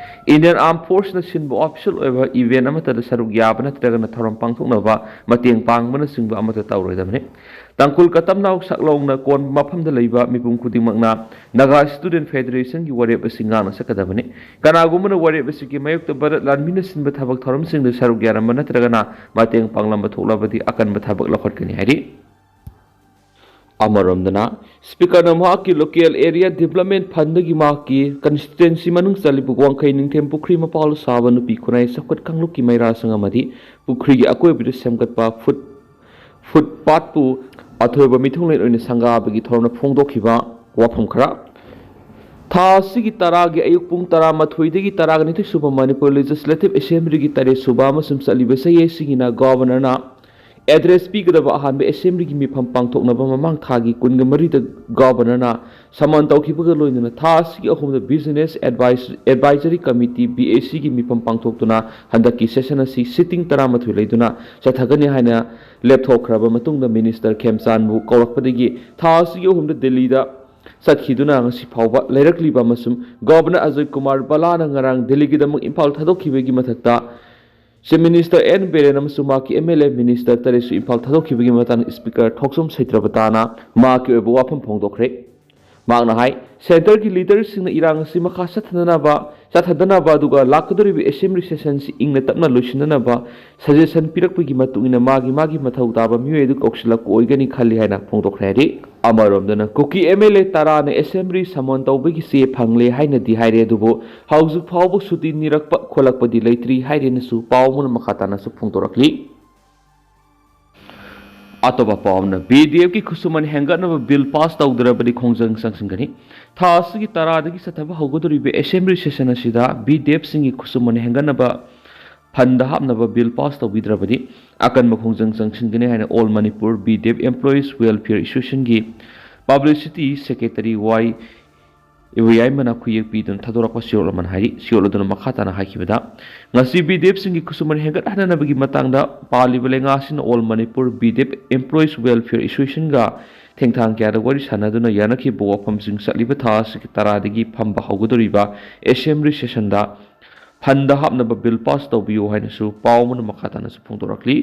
Indian Armed Force ꯅ ꯁꯤꯟꯕ official ꯑꯣꯏꯕ event ꯑꯃꯠꯇꯗ ꯁꯔꯨꯛ ꯌꯥꯕ ꯅꯠꯇ꯭ꯔꯒꯅ ꯊꯧꯔꯝ ꯄꯥꯡꯊꯣꯛꯅꯕ ꯃꯇꯦꯡ ꯄꯥꯡꯕꯅꯆꯤꯡꯕ ꯑꯃꯠꯇ ꯇꯧꯔꯣꯏꯗꯕꯅꯤ꯫ ꯇꯥꯡꯈꯨꯜ ꯀꯇꯝꯅꯥꯎ ꯁꯛꯂꯣꯡꯅ ꯀꯣꯟꯕ ꯃꯐꯝꯗ ꯂꯩꯕ ꯃꯤꯄꯨꯝ ꯈꯨꯗꯤꯡꯃꯛꯅ Naga Student Federation ꯒꯤ ꯋꯥꯔꯦꯞ ꯑꯁꯤ ꯉꯥꯛꯅ ꯆꯠꯀꯗꯕꯅꯤ꯫ ꯀꯅꯥꯒꯨꯝꯕꯅ ꯋꯥꯔꯦꯞ ꯑꯁꯤꯒꯤ ꯃꯥꯌꯣꯛꯇ ꯚꯥꯔꯠ ꯂꯥꯟꯃꯤꯅ ꯁꯤꯟꯕ ꯊꯕꯛ ꯊꯧꯔꯝꯁꯤꯡꯗ ꯁꯔꯨꯛ ꯌꯥꯔꯝꯕ ꯅꯠꯇ꯭ꯔꯒꯅ ꯃꯇꯦꯡ ꯄꯥꯡꯂꯝꯕ ꯊꯣꯛꯂꯕꯗꯤ ꯑꯀꯟꯕ ꯊꯕꯛ ꯂꯧꯈꯠꯀꯅꯤ ꯍꯥꯏꯔꯤ꯫ ꯑꯃꯔꯣꯝꯗꯅ, Speaker ꯅ ꯃꯍꯥꯛꯀꯤ Local Area Development Fund ꯗꯒꯤ ꯃꯍꯥꯛꯀꯤ constituency ꯃꯅꯨꯡ ꯆꯜꯂꯤꯕ ꯋꯥꯡꯈꯩ ꯅꯤꯡꯊꯦꯝ ꯄꯨꯈ꯭ꯔꯤ ꯃꯄꯥꯜꯗ ꯁꯥꯕ ꯅꯨꯄꯤ ꯈꯨꯟꯅꯥꯏ ꯆꯥꯎꯈꯠ ꯀꯥꯡꯂꯨꯞꯀꯤ ꯃꯩꯔꯥꯁꯪ ꯑꯃꯗꯤ ꯄꯨꯈ꯭ꯔꯤꯒꯤ ꯑꯀꯣꯏꯕꯗ ꯁꯦꯝꯒꯠꯄ foot, footpath ꯄꯨ ꯑꯊꯣꯏꯕ ꯃꯤꯊꯨꯡꯂꯦꯟ ꯑꯣꯏꯅ ꯁꯪꯒꯥꯕꯒꯤ ꯊꯧꯔꯝꯗ ꯐꯣꯡꯗꯣꯛꯈꯤꯕ ꯋꯥꯐꯝ ꯈꯔ꯫ ꯊꯥ ꯑꯁꯤꯒꯤ ꯇꯔꯥꯒꯤ ꯑꯌꯨꯛ ꯄꯨꯡ ꯇꯔꯥꯃꯥꯊꯣꯏꯗꯒꯤ ꯇꯔꯥꯒ ꯅꯤꯊꯣꯏ ꯁꯨꯕ ꯃꯅꯤꯄꯨꯔ Legislative Assembly ꯒꯤ ꯇꯔꯦꯠ ꯁꯨꯕ ꯑꯃꯁꯨꯡ ꯆꯠꯂꯤꯕ ꯆꯍꯤ ꯑꯁꯤꯒꯤꯅ Governor ꯅ ꯑꯦꯗ꯭ꯔꯦꯁ ꯄꯤꯒꯗꯕ ꯑꯍꯥꯟꯕ ꯑꯦꯁꯦꯝꯕ꯭ꯂꯤꯒꯤ ꯃꯤꯐꯝ ꯄꯥꯡꯊꯣꯛꯅꯕ ꯃꯃꯥꯡ ꯊꯥꯒꯤ ꯀꯨꯟꯒ ꯃꯔꯤꯗ ꯒꯚꯔꯅꯔꯅ ꯁꯃꯟ ꯇꯧꯈꯤꯕꯒ ꯂꯣꯏꯅꯅ ꯊꯥ ꯑꯁꯤꯒꯤ ꯑꯍꯨꯝꯗ business advice advisory committee B A ꯁꯤꯒꯤ ꯃꯤꯐꯝ ꯄꯥꯡꯊꯣꯛꯇꯨꯅ ꯍꯟꯗꯛꯀꯤ ꯁꯦꯁꯟ ꯑꯁꯤ ꯁꯤꯇꯤꯡ ꯇꯔꯥꯃꯥꯊꯣꯏ ꯂꯩꯗꯨꯅ ꯆꯠꯊꯒꯅꯤ ꯍꯥꯏꯅ ꯂꯦꯞꯊꯣꯛꯈ꯭ꯔꯕ ꯃꯇꯨꯡꯗ ꯃꯤꯅꯤꯁꯇꯔ ꯈꯦꯝꯆꯥꯟꯕꯨ ꯀꯧꯔꯛꯄꯗꯒꯤ ꯊꯥ ꯑꯁꯤꯒꯤ ꯑꯍꯨꯝꯗ ꯗꯦꯜꯂꯤꯗ ꯆꯠꯈꯤꯗꯨꯅ ꯉꯁꯤ ꯐꯥꯎꯕ ꯂꯩꯔꯛꯂꯤꯕ ꯑꯃꯁꯨꯡ ꯒꯚꯔꯅꯔ ꯑꯖꯣꯏ ꯀꯨꯃꯥꯔ ꯕꯂꯥꯅ ꯉꯔꯥꯡ ꯗꯦꯜꯂꯤꯒꯤꯗꯃꯛ ꯏꯝꯐꯥꯜ ꯊꯥꯗꯣꯛꯈꯤꯕꯒꯤ ꯃꯊꯛꯇ ꯆꯤꯐ ꯃꯤꯅꯤꯁꯇꯔ ꯑꯦꯟ ꯕꯤꯔꯦꯟ ꯑꯃꯁꯨꯡ ꯃꯍꯥꯛꯀꯤ ꯑꯦꯝ ꯑꯦꯜ ꯑꯦ ꯃꯤꯅꯤꯁꯇꯔ ꯇꯔꯦꯠꯁꯨ ꯏꯝꯐꯥꯜ ꯊꯥꯗꯣꯛꯈꯤꯕꯒꯤ ꯃꯇꯥꯡꯗ ꯁ꯭ꯄꯤꯀꯔ ꯊꯣꯛꯆꯣꯝ ꯁꯩꯇ꯭ꯔꯕꯇꯥꯅ ꯃꯍꯥꯛꯀꯤ ꯑꯣꯏꯕ ꯋꯥꯐꯝ ꯐꯣꯡꯗꯣꯛꯈ꯭ꯔꯦ꯫ ꯃꯍꯥꯛꯅ ꯍꯥꯏ, ꯁꯦꯟꯇꯔꯒꯤ ꯂꯤꯗꯔꯁꯤꯡꯅ ꯏꯔꯥꯡ ꯑꯁꯤ ꯃꯈꯥ ꯆꯠꯊꯗꯅꯕ ꯆꯠꯊꯗꯅꯕ ꯑꯗꯨꯒ ꯂꯥꯛꯀꯗꯧꯔꯤꯕ ꯑꯦꯁꯦꯝꯕ꯭ꯂꯤ ꯁꯦꯁꯟꯁꯤ ꯏꯪꯅ ꯇꯞꯅ ꯂꯣꯏꯁꯤꯟꯅꯅꯕ ꯁꯖꯦꯁꯟ ꯄꯤꯔꯛꯄꯒꯤ ꯃꯇꯨꯡ ꯏꯟꯅ ꯃꯥꯒꯤ ꯃꯥꯒꯤ ꯃꯊꯧ ꯇꯥꯕ ꯃꯤꯑꯣꯏ ꯑꯗꯨ ꯀꯧꯁꯤꯜꯂꯛꯄ ꯑꯣꯏꯒꯅꯤ ꯈꯜꯂꯤ ꯍꯥꯏꯅ ꯐꯣꯡꯗꯣꯛꯈ꯭ꯔꯦ ꯍꯥꯏꯔꯤ꯫ ꯑꯃꯔꯣꯝꯗꯅ ꯀꯨꯀꯤ ꯑꯦꯝ ꯑꯦꯜ ꯑꯦ ꯇꯔꯥꯅ ꯑꯦꯁꯦꯝꯕ꯭ꯂꯤ ꯁꯃꯟ ꯇꯧꯕꯒꯤ ꯆꯦ ꯐꯪꯂꯦ ꯍꯥꯏꯅꯗꯤ ꯍꯥꯏꯔꯦ, ꯑꯗꯨꯕꯨ ꯍꯧꯖꯤꯛ ꯐꯥꯎꯕ ꯁꯨꯇꯤ ꯅꯤꯔꯛꯄ ꯈꯣꯠꯂꯛꯄꯗꯤ ꯂꯩꯇ꯭ꯔꯤ ꯍꯥꯏꯔꯦꯅꯁꯨ ꯄꯥꯎ ꯑꯃꯅ ꯃꯈꯥ ꯇꯥꯅꯁꯨ ꯐꯣꯡꯗꯣꯔꯛꯂꯤ꯫ ꯑꯇꯣꯞꯄ ꯄꯥꯎ ꯑꯃꯅ ꯕꯤ ꯗꯤ ꯑꯦꯐꯀꯤ ꯈꯨꯠꯁꯨꯃꯟ ꯍꯦꯟꯒꯠꯅꯕ ꯕꯤꯜ ꯄꯥꯁ ꯇꯧꯗ꯭ꯔꯕꯗꯤ ꯈꯣꯡꯖꯪ ꯆꯪꯁꯤꯟꯒꯅꯤ꯫ ꯊꯥ ꯑꯁꯤꯒꯤ ꯇꯔꯥꯗꯒꯤ ꯆꯠꯊꯕ ꯍꯧꯒꯗꯧꯔꯤꯕ ꯑꯦꯁꯦꯝꯕ꯭ꯂꯤ ꯁꯦꯁꯟ ꯑꯁꯤꯗ ꯕꯤ ꯗꯤ ꯑꯦꯐꯁꯤꯡꯒꯤ ꯈꯨꯠꯁꯨꯃꯟ ꯍꯦꯟꯒꯠꯅꯕ ꯐꯟꯗ ꯍꯥꯞꯅꯕ ꯕꯤꯜ ꯄꯥꯁ ꯇꯧꯕꯤꯗ꯭ꯔꯕꯗꯤ ꯑꯀꯟꯕ ꯈꯣꯡꯖꯪ ꯆꯪꯁꯤꯟꯒꯅꯤ ꯍꯥꯏꯅ all Manipur B D F employees welfare ꯑꯦꯁꯣꯁꯤꯌꯦꯁꯟꯒꯤ ꯄꯕ꯭ꯂꯤꯁꯤꯇꯤ ꯁꯦꯀ꯭ꯔꯦꯇꯔꯤ ꯋꯥꯏ ꯏꯕꯨꯌꯥꯏꯃꯅ ꯈꯨꯌꯦꯛ ꯄꯤꯗꯨꯅ ꯊꯥꯗꯣꯔꯛꯄ ꯆꯦꯔꯣꯜ ꯑꯃꯅ ꯍꯥꯏꯔꯤ꯫ ꯆꯦꯔꯣꯜ ꯑꯗꯨꯅ ꯃꯈꯥ ꯇꯥꯅ ꯍꯥꯏꯈꯤꯕꯗ, ꯉꯁꯤ ꯕꯤ ꯗꯤ ꯑꯦꯐꯁꯤꯡꯒꯤ ꯈꯨꯠꯁꯨꯃꯟ ꯍꯦꯟꯒꯠꯍꯟꯅꯕꯒꯤ ꯃꯇꯥꯡꯗ ꯄꯥꯜꯂꯤꯕ ꯂꯩꯉꯥꯛ ꯑꯁꯤꯅ all Manipur B D F employees welfare ꯑꯦꯁꯣꯁꯤꯌꯦꯁꯟꯒ ꯊꯦꯡꯊꯥꯡ ꯀꯌꯥꯗ ꯋꯥꯔꯤ ꯁꯥꯟꯅꯗꯨꯅ ꯌꯥꯅꯈꯤꯕ ꯋꯥꯐꯝꯁꯤꯡ ꯆꯠꯂꯤꯕ ꯊꯥ ꯑꯁꯤꯒꯤ ꯇꯔꯥꯗꯒꯤ ꯐꯝꯕ ꯍꯧꯒꯗꯧꯔꯤꯕ ꯑꯦꯁꯦꯝꯕ꯭ꯂꯤ ꯁꯦꯁꯟꯗ ꯐꯟꯗ ꯍꯥꯞꯅꯕ ꯕꯤꯜ ꯄꯥꯁ ꯇꯧꯕꯤꯌꯨ ꯍꯥꯏꯅꯁꯨ ꯄꯥꯎ ꯑꯃꯅ ꯃꯈꯥ ꯇꯥꯅꯁꯨ ꯐꯣꯡꯗꯣꯔꯛꯂꯤ꯫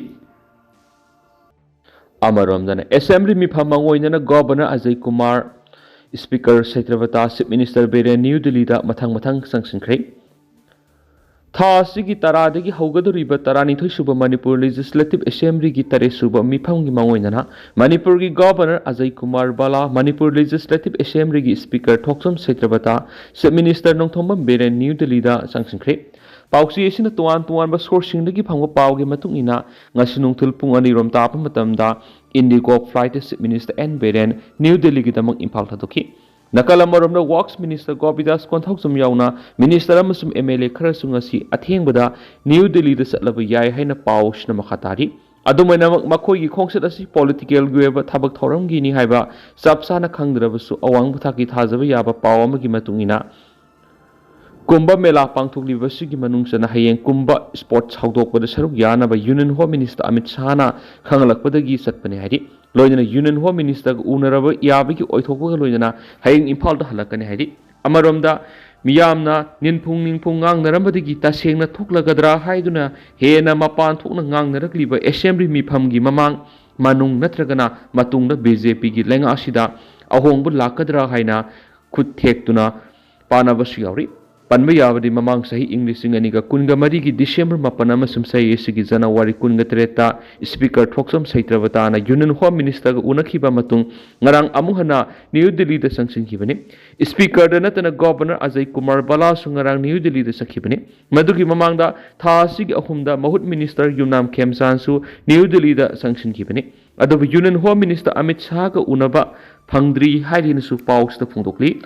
ꯑꯃꯔꯣꯝꯗꯅ ꯑꯦꯁꯦꯝꯕ꯭ꯂꯤ ꯃꯤꯐꯝ ꯃꯥꯡꯑꯣꯏꯅꯅ governor Ajay Kumar, speaker Satyabrata, chief minister Biren new ꯗꯤꯜꯂꯤꯗ ꯃꯊꯪ ꯃꯊꯪ ꯆꯪꯁꯤꯟꯈ꯭ꯔꯦ꯫ ꯊꯥ ꯑꯁꯤꯒꯤ ꯇꯔꯥꯗꯒꯤ ꯍꯧꯒꯗꯧꯔꯤꯕ ꯇꯔꯥꯅꯤꯊꯣꯏ ꯁꯨꯕ ꯃꯅꯤꯄꯨꯔ ꯂꯦꯖꯤꯁꯂꯦꯇꯤꯚ ꯑꯦꯁꯦꯝꯕ꯭ꯂꯤꯒꯤ ꯇꯔꯦꯠ ꯁꯨꯕ ꯃꯤꯐꯝꯒꯤ ꯃꯥꯡꯑꯣꯏꯅꯅ ꯃꯅꯤꯄꯨꯔꯒꯤ ꯒꯣꯚꯔꯅꯔ ꯑꯖꯌ ꯀꯨꯃꯥꯔ ꯕꯂꯥ, ꯃꯅꯤꯄꯨꯔ ꯂꯦꯖꯤꯁꯂꯦꯇꯤꯚ ꯑꯦꯁꯦꯝꯕ꯭ꯂꯤꯒꯤ speaker Thokchom Satyabrata, chief minister Nongthombam Biren new ꯗꯤꯜꯂꯤꯗ ꯆꯪꯁꯤꯟꯈ꯭ꯔꯦ꯫ ꯄꯥꯎꯆꯦ ꯑꯁꯤꯅ ꯇꯣꯉꯥꯟ ꯇꯣꯉꯥꯟꯕ ꯁꯣꯔꯁꯁꯤꯡꯗꯒꯤ ꯐꯪꯕ ꯄꯥꯎꯒꯤ ꯃꯇꯨꯡ ꯏꯟꯅ, ꯉꯁꯤ ꯅꯨꯡꯊꯤꯜ ꯄꯨꯡ ꯑꯅꯤꯔꯣꯝ ꯇꯥꯕ ꯃꯇꯝꯗ ꯏꯟꯗꯤꯒꯣ ꯐ꯭ꯂꯥꯏꯠꯇ chief minister N Biren new ꯗꯤꯜꯂꯤꯒꯤꯗꯃꯛ ꯏꯝꯐꯥꯜ ꯊꯥꯗꯣꯛꯈꯤ꯫ ꯅꯥꯀꯜ ꯑꯃꯔꯣꯝꯗ ꯋꯥꯔꯛꯁ ꯃꯤꯅꯤꯁꯇꯔ ꯒꯣꯄꯤꯗꯥꯁ ꯀꯣꯟꯊꯧꯖꯝ ꯌꯥꯎꯅ ꯃꯤꯅꯤꯁꯇꯔ ꯑꯃꯁꯨꯡ ꯑꯦꯝ ꯑꯦꯜ ꯑꯦ ꯈꯔꯁꯨ ꯉꯁꯤ ꯑꯊꯦꯡꯕꯗ ꯅ꯭ꯌꯨ ꯗꯤꯜꯂꯤꯗ ꯆꯠꯂꯕ ꯌꯥꯏ ꯍꯥꯏꯅ ꯄꯥꯎ ꯑꯁꯤꯅ ꯃꯈꯥ ꯇꯥꯔꯤ꯫ ꯑꯗꯨꯝ ꯑꯣꯏꯅꯃꯛ, ꯃꯈꯣꯏꯒꯤ ꯈꯣꯡꯆꯠ ꯑꯁꯤ ꯄꯣꯂꯤꯇꯤꯀꯦꯜꯒꯤ ꯑꯣꯏꯕ ꯊꯕꯛ ꯊꯧꯔꯝꯒꯤꯅꯤ ꯍꯥꯏꯕ ꯆꯞ ꯆꯥꯅ ꯈꯪꯗ꯭ꯔꯕꯁꯨ, ꯑꯋꯥꯡꯕ ꯊꯥꯛꯀꯤ ꯊꯥꯖꯕ ꯌꯥꯕ ꯄꯥꯎ ꯑꯃꯒꯤ ꯃꯇꯨꯡ ꯏꯟꯅ, ꯀꯨꯝꯚ ꯃꯦꯂꯥ ꯄꯥꯡꯊꯣꯛꯂꯤꯕ ꯑꯁꯤꯒꯤ ꯃꯅꯨꯡ ꯆꯟꯅ ꯍꯌꯦꯡ ꯀꯨꯝꯚ ꯁ꯭ꯄꯣꯔꯠꯁ ꯍꯧꯗꯣꯛꯄꯗ ꯁꯔꯨꯛ ꯌꯥꯅꯕ ꯌꯨꯅꯤꯌꯟ ꯍꯣꯝ ꯃꯤꯅꯤꯁꯇꯔ ꯑꯃꯤꯠ ꯁꯥꯍꯅ ꯈꯪꯍꯜꯂꯛꯄꯗꯒꯤ ꯆꯠꯄꯅꯤ ꯍꯥꯏꯔꯤ꯫ ꯂꯣꯏꯅꯅ ꯌꯨꯅꯤꯌꯟ ꯍꯣꯝ ꯃꯤꯅꯤꯁꯇꯔꯒ ꯎꯅꯔꯕ ꯌꯥꯕꯒꯤ ꯑꯣꯏꯊꯣꯛꯄꯒ ꯂꯣꯏꯅꯅ ꯍꯌꯦꯡ ꯏꯝꯐꯥꯜꯗ ꯍꯜꯂꯛꯀꯅꯤ ꯍꯥꯏꯔꯤ꯫ ꯑꯃꯔꯣꯝꯗ, ꯃꯤꯌꯥꯝꯅ ꯅꯤꯟꯐꯨꯡ ꯅꯤꯡꯐꯨꯡ ꯉꯥꯡꯅꯔꯝꯕꯗꯒꯤ ꯇꯁꯦꯡꯅ ꯊꯣꯛꯂꯒꯗ꯭ꯔꯥ ꯍꯥꯏꯗꯨꯅ ꯍꯦꯟꯅ ꯃꯄꯥꯟ ꯊꯣꯛꯅ ꯉꯥꯡꯅꯔꯛꯂꯤꯕ ꯑꯦꯁꯦꯝꯕ꯭ꯂꯤ ꯃꯤꯐꯝꯒꯤ ꯃꯃꯥꯡ, ꯃꯅꯨꯡ ꯅꯠꯇ꯭ꯔꯒꯅ ꯃꯇꯨꯡꯗ ꯕꯤ ꯖꯦ ꯄꯤꯒꯤ ꯂꯩꯉꯥꯛ ꯑꯁꯤꯗ ꯑꯍꯣꯡꯕ ꯂꯥꯛꯀꯗ꯭ꯔꯥ ꯍꯥꯏꯅ ꯈꯨꯠ ꯊꯦꯛꯇꯨꯅ ꯄꯥꯅꯕꯁꯨ ꯌꯥꯎꯔꯤ꯫ ꯄꯟꯕ ꯌꯥꯕꯗꯤ, ꯃꯃꯥꯡ ꯆꯍꯤ ꯏꯪ ꯂꯤꯁꯤꯡ ꯑꯅꯤꯒ ꯀꯨꯟꯒ ꯃꯔꯤꯒꯤ ꯗꯤꯁꯦꯝꯕꯔ ꯃꯥꯄꯟ ꯑꯃꯁꯨꯡ ꯆꯍꯤ ꯑꯁꯤꯒꯤ ꯖꯅꯋꯥꯔꯤ ꯀꯨꯟꯒ ꯇꯔꯦꯠꯇ ꯁ꯭ꯄꯤꯀꯔ ꯊꯣꯛꯆꯣꯝ ꯁꯩꯇ꯭ꯔꯕꯇꯥꯅ ꯌꯨꯅꯤꯌꯟ ꯍꯣꯝ ꯃꯤꯅꯤꯁꯇꯔꯒ ꯎꯅꯈꯤꯕ ꯃꯇꯨꯡ, ꯉꯔꯥꯡ ꯑꯃꯨꯛ ꯍꯟꯅ ꯅ꯭ꯌꯨ ꯗꯤꯜꯂꯤꯗ ꯆꯪꯁꯤꯟꯈꯤꯕꯅꯤ꯫ ꯁ꯭ꯄꯤꯀꯔꯗ ꯅꯠꯇꯅ ꯒꯣꯚꯔꯅꯔ ꯑꯖꯌ ꯀꯨꯃꯥꯔ ꯚꯜꯂꯥꯁꯨ ꯉꯔꯥꯡ ꯅ꯭ꯌꯨ ꯗꯤꯜꯂꯤꯗ ꯆꯠꯈꯤꯕꯅꯤ꯫ ꯃꯗꯨꯒꯤ ꯃꯃꯥꯡꯗ ꯊꯥ ꯑꯁꯤꯒꯤ ꯑꯍꯨꯝꯗ ꯃꯍꯨꯠ ꯃꯤꯅꯤꯁꯇꯔ ꯌꯨꯝꯅꯥꯝ ꯈꯦꯝꯆꯥꯟꯁꯨ ꯅ꯭ꯌꯨ ꯗꯤꯜꯂꯤꯗ ꯆꯪꯁꯤꯟꯈꯤꯕꯅꯤ꯫ ꯑꯗꯨꯕꯨ ꯌꯨꯅꯤꯌꯟ ꯍꯣꯝ ꯃꯤꯅꯤꯁꯇꯔ ꯑꯃꯤꯠ ꯁꯥꯍꯒ ꯎꯅꯕ ꯐꯪꯗ꯭ꯔꯤ ꯍꯥꯏꯔꯤꯅꯁꯨ ꯄꯥꯎꯁꯤꯗ ꯐꯣꯡꯗꯣꯛꯂꯤ꯫